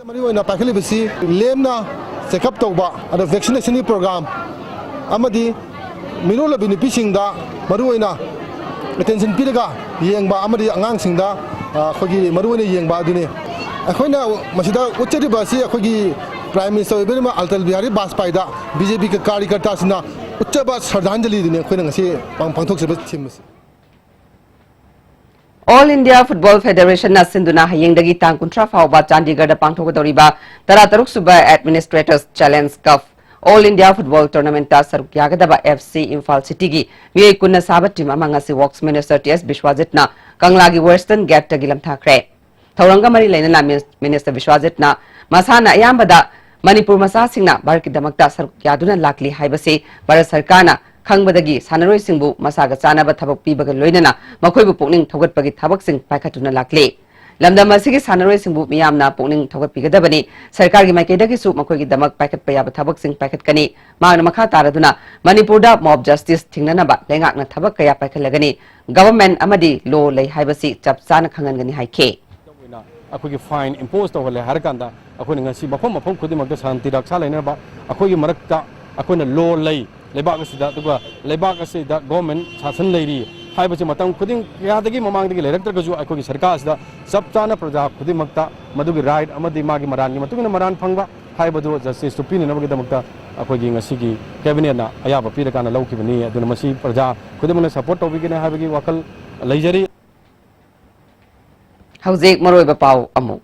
ꯃꯔꯨꯑꯣꯏꯅ ꯄꯥꯏꯈꯠꯂꯤꯕꯁꯤ ꯂꯦꯝꯅ ꯆꯦꯛꯑꯞ ꯇꯧꯕ, ꯑꯗ ꯚꯦꯛꯁꯤꯅꯦꯁꯟꯒꯤ ꯄ꯭ꯔꯣꯒ꯭ꯔꯥꯝ ꯑꯃꯗꯤ ꯃꯤꯔꯣꯜꯂꯕꯤ ꯅꯨꯄꯤꯁꯤꯡꯗ ꯃꯔꯨꯑꯣꯏꯅ ꯑꯦꯇꯦꯟꯁꯟ ꯄꯤꯔꯒ ꯌꯦꯡꯕ ꯑꯃꯗꯤ ꯑꯉꯥꯡꯁꯤꯡꯗ, ꯑ, ꯑꯩꯈꯣꯏꯒꯤ ꯃꯔꯨꯑꯣꯏꯅ ꯌꯦꯡꯕ ꯑꯗꯨꯅꯤ꯫ ꯑꯩꯈꯣꯏꯅ ꯃꯁꯤꯗ ꯎꯠꯆꯔꯤꯕ ꯑꯁꯤ ꯑꯩꯈꯣꯏꯒꯤ ꯄ꯭ꯔꯥꯏꯝ ꯃꯤꯅꯤꯁꯇꯔ ꯑꯣꯏꯕꯤꯔꯤꯕ ꯑꯜꯇꯜ ꯕꯤꯍꯥꯔꯤ ꯕꯥꯖꯄꯥꯏꯗ ꯕꯤ ꯖꯦ ꯄꯤ ꯀꯥꯔꯤꯀꯔꯇꯥꯁꯤꯡꯅ ꯎꯠꯆꯕ ꯁ꯭ꯔꯗꯥꯟꯖꯂꯤꯗꯨꯅꯤ ꯑꯩꯈꯣꯏꯅ ꯉꯁꯤ ꯄꯥꯡ-, ꯄꯥꯡꯊꯣꯛꯆꯕ ꯊꯤꯝ ꯑꯁꯤ꯫ ꯑꯣꯜ ꯏꯟꯗꯤꯌꯥ ꯐꯨꯠꯕꯣꯜ ꯐꯦꯗꯔꯦꯁꯟꯅ ꯁꯤꯟꯗꯨꯅ ꯍꯌꯦꯡꯗꯒꯤ ꯇꯥꯡ ꯀꯨꯟꯊ꯭ꯔꯥ ꯐꯥꯎꯕ ꯆꯥꯟꯗꯤꯒꯔꯗ ꯄꯥꯡꯊꯣꯛꯀꯗꯧꯔꯤꯕ ꯇꯔꯥꯇꯔꯨꯛ ꯁꯨꯕ ꯑꯦꯗꯃꯤꯅꯤꯁꯇ꯭ꯔꯦꯇꯔꯁ ꯆꯦꯂꯦꯟꯖ ꯀꯞ ꯑꯣꯜ ꯏꯟꯗꯤꯌꯥ ꯐꯨꯠꯕꯣꯜ ꯇꯣꯔꯅꯥꯃꯦꯟꯠꯇ ꯁꯔꯨꯛ ꯌꯥꯒꯗꯕ ꯑꯦꯐ ꯁꯤ ꯏꯝꯐꯥꯜ ꯁꯤꯇꯤꯒꯤ ꯃꯤꯑꯣꯏ ꯀꯨꯟꯅ ꯁꯥꯕ ꯇꯤꯝ ꯑꯃ ꯉꯁꯤ ꯋꯥꯔꯛꯁ ꯃꯤꯅꯤꯁꯇꯔ ꯇꯤ ꯑꯦꯁ ꯕꯤꯁ꯭ꯋꯥꯖꯤꯠꯅ ꯀꯪꯂꯥꯒꯤ ꯋꯦꯁꯇꯔꯟ ꯒꯦꯠꯇꯒꯤ ꯂꯝꯊꯥꯈ꯭ꯔꯦ꯫ ꯊꯧꯔꯝꯒ ꯃꯔꯤ ꯂꯩꯅꯅ ꯃꯤꯅꯤꯁ-, ꯃꯤꯅꯤꯁꯇꯔ ꯕꯤꯁ꯭ꯋꯥꯖꯤꯠꯅ ꯃꯁꯥꯟꯅ ꯑꯌꯥꯝꯕꯗ ꯃꯅꯤꯄꯨꯔ ꯃꯆꯥꯁꯤꯡꯅ ꯚꯥꯔꯠꯀꯤꯗꯃꯛꯇ ꯁꯔꯨꯛ ꯌꯥꯗꯨꯅ ꯂꯥꯛꯂꯤ ꯍꯥꯏꯕꯁꯤ ꯚꯥꯔꯠ ꯁꯔꯀꯥꯔꯅ ꯈꯪꯕꯗꯒꯤ ꯁꯥꯟꯅꯔꯣꯏꯁꯤꯡꯕꯨ ꯃꯁꯥꯒ ꯆꯥꯟꯅꯕ ꯊꯕꯛ ꯄꯤꯕꯒ ꯂꯣꯏꯅꯅ ꯃꯈꯣꯏꯕꯨ ꯄꯨꯛꯅꯤꯡ ꯊꯧꯒꯠꯄꯒꯤ ꯊꯕꯛꯁꯤꯡ ꯄꯥꯏꯈꯠꯇꯨꯅ ꯂꯥꯛꯂꯤ꯫ ꯂꯝꯗꯝ ꯑꯁꯤꯒꯤ ꯁꯥꯟꯅꯔꯣꯏꯁꯤꯡꯕꯨ ꯃꯤꯌꯥꯝꯅ ꯄꯨꯛꯅꯤꯡ ꯊꯧꯒꯠꯄꯤꯒꯗꯕꯅꯤ꯫ ꯁꯔꯀꯥꯔꯒꯤ ꯃꯥꯏꯀꯩꯗꯒꯤꯁꯨ ꯃꯈꯣꯏꯒꯤꯗꯃꯛ ꯄꯥꯏꯈꯠꯄ ꯌꯥꯕ ꯊꯕꯛꯁꯤꯡ ꯄꯥꯏꯈꯠꯀꯅꯤ꯫ ꯃꯍꯥꯛꯅ ꯃꯈꯥ ꯇꯥꯔꯗꯨꯅ ꯃꯅꯤꯄꯨꯔꯗ ꯃꯣꯕ ꯖꯁꯇꯤꯁ ꯊꯤꯡꯅꯅꯕ ꯂꯩꯉꯥꯛꯅ ꯊꯕꯛ ꯀꯌꯥ ꯄꯥꯏꯈꯠꯂꯒꯅꯤ꯫ ꯒꯚꯔꯟꯃꯦꯟꯠ ꯑꯃꯗꯤ ꯂꯣ ꯂꯩ ꯍꯥꯏꯕꯁꯤ ꯆꯞ ꯆꯥꯅ ꯈꯪꯍꯟꯒꯅꯤ ꯍꯥꯏꯈꯤ꯫ ꯑꯣꯏꯅ ꯑꯩꯈꯣꯏꯒꯤ ꯐꯥꯏꯟ ꯏꯝꯄꯣꯖ ꯇꯧꯍꯜꯂꯦ ꯍꯥꯏꯔꯀꯥꯟꯗ, ꯑꯩꯈꯣꯏꯅ ꯉꯁꯤ ꯃꯐꯝ ꯃꯐꯝ ꯈꯨꯗꯤꯡꯃꯛꯇ ꯁꯥꯟꯇꯤ ꯔꯛꯁꯥ ꯂꯩꯅꯅꯕ ꯑꯩꯈꯣꯏꯒꯤ ꯃꯔꯛꯇ ꯑꯩꯈꯣꯏꯅ ꯂꯣ ꯂꯩ, ꯂꯩꯕꯥꯛ ꯑꯁꯤꯗ, ꯑꯗꯨꯒ ꯂꯩꯕꯥꯛ ꯑꯁꯤꯗ ꯒꯣꯔꯃꯦꯟ ꯁꯥꯁꯟ ꯂꯩꯔꯤ ꯍꯥꯏꯕꯁꯤ ꯃꯇꯝ ꯈꯨꯗꯤꯡ ꯀꯌꯥꯗꯒꯤ ꯃꯃꯥꯡꯗꯒꯤ ꯂꯩꯔꯛꯇ꯭ꯔꯒꯁꯨ, ꯑꯩꯈꯣꯏꯒꯤ ꯁꯔꯀꯥꯔ ꯑꯁꯤꯗ ꯆꯞ ꯆꯥꯅ ꯄ꯭ꯔꯖꯥ ꯈꯨꯗꯤꯡꯃꯛꯇ ꯃꯗꯨꯒꯤ ꯔꯥꯏꯠ ꯑꯃꯗꯤ ꯃꯥꯒꯤ ꯃꯔꯥꯟꯒꯤ ꯃꯇꯨꯡ ꯏꯟꯅ ꯃꯔꯥꯟ ꯐꯪꯕ ꯍꯥꯏꯕꯗꯨ ꯖꯁꯇꯤꯁꯇꯨ ꯄꯤꯅꯅꯕꯒꯤꯗꯃꯛꯇ ꯑꯩꯈꯣꯏꯒꯤ ꯉꯁꯤꯒꯤ ꯀꯦꯕꯤꯅꯦꯠꯅ ꯑꯌꯥꯕ ꯄꯤꯔꯀꯥꯟꯗ ꯂꯧꯈꯤꯕꯅꯤ꯫ ꯑꯗꯨꯅ ꯃꯁꯤ ꯄ꯭ꯔꯖꯥ ꯈꯨꯗꯤꯡꯃꯛꯅ ꯁꯄꯣꯔꯠ ꯇꯧꯕꯤꯒꯅꯤ ꯍꯥꯏꯕꯒꯤ ꯋꯥꯈꯜ ꯂꯩꯖꯔꯤ꯫ ꯍꯧꯖꯤꯛ ꯃꯔꯨꯑꯣꯏꯕ ꯄꯥꯎ ꯑꯃꯨꯛ꯫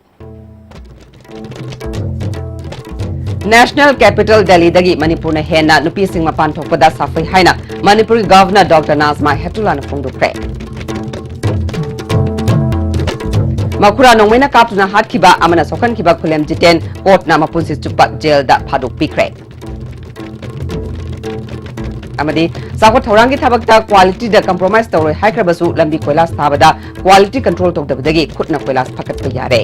National Capital Delhiꯗꯒꯤ ꯃꯅꯤꯄꯨꯔꯅ ꯍꯦꯟꯅ ꯅꯨꯄꯤꯁꯤꯡ ꯃꯄꯥꯟ ꯊꯣꯛꯄꯗ ꯁꯥꯐꯩ ꯍꯥꯏꯅ ꯃꯅꯤꯄꯨꯔꯒꯤ Governor Doctor ꯅꯥꯖꯃꯥ ꯍꯦꯞꯇꯨꯂꯥꯅ ꯐꯣꯡꯗꯣꯛꯈ꯭ꯔꯦ꯫ ꯃꯈꯨꯔꯥ ꯅꯣꯡꯃꯩꯅ ꯀꯥꯞꯇꯨꯅ ꯍꯥꯠꯈꯤꯕ ꯑꯃꯅ ꯁꯣꯛꯍꯟꯈꯤꯕ ꯈꯨꯂꯦꯝ ꯖꯤꯇꯦꯟ ꯀꯣꯔꯠꯅ ꯃꯄꯨꯟꯁꯤ ꯆꯨꯞꯄ ꯖꯦꯜꯗ ꯊꯥꯗꯣꯛꯄꯤꯈ꯭ꯔꯦ꯫ ꯑꯃꯗꯤ ꯆꯥꯎꯈꯠ ꯊꯧꯔꯥꯡꯒꯤ ꯊꯕꯛꯇ qualityꯗ compromise ꯇꯧꯔꯣꯏ ꯍꯥꯏꯈ꯭ꯔꯕꯁꯨ ꯂꯝꯕꯤ ꯀꯣꯏꯂꯥꯁ ꯊꯥꯕꯗ quality control ꯇꯧꯗꯕꯗꯒꯤ ꯈꯨꯠꯅ ꯀꯣꯏꯂꯥꯁ ꯐꯒꯠꯄ ꯌꯥꯔꯦ꯫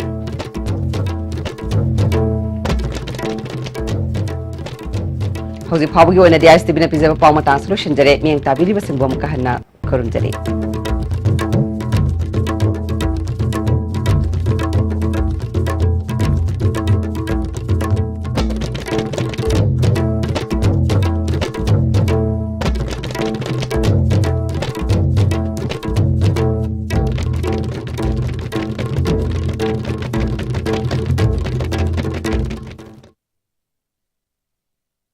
ꯍꯧꯖꯤꯛ ꯐꯥꯎꯕꯒꯤ ꯑꯣꯏꯅꯗꯤ ISTVꯅ ꯄꯤꯖꯕ ꯄꯥꯎ ꯃꯇꯥꯡꯁꯤ ꯂꯣꯏꯁꯤꯟꯖꯔꯦ꯫ ꯃꯤꯠꯌꯦꯡ ꯇꯥꯕꯤꯔꯤꯕꯁꯤꯡꯕꯨ ꯑꯃꯨꯛꯀ ꯍꯟꯅ ꯈꯨꯔꯨꯝꯖꯔꯤ꯫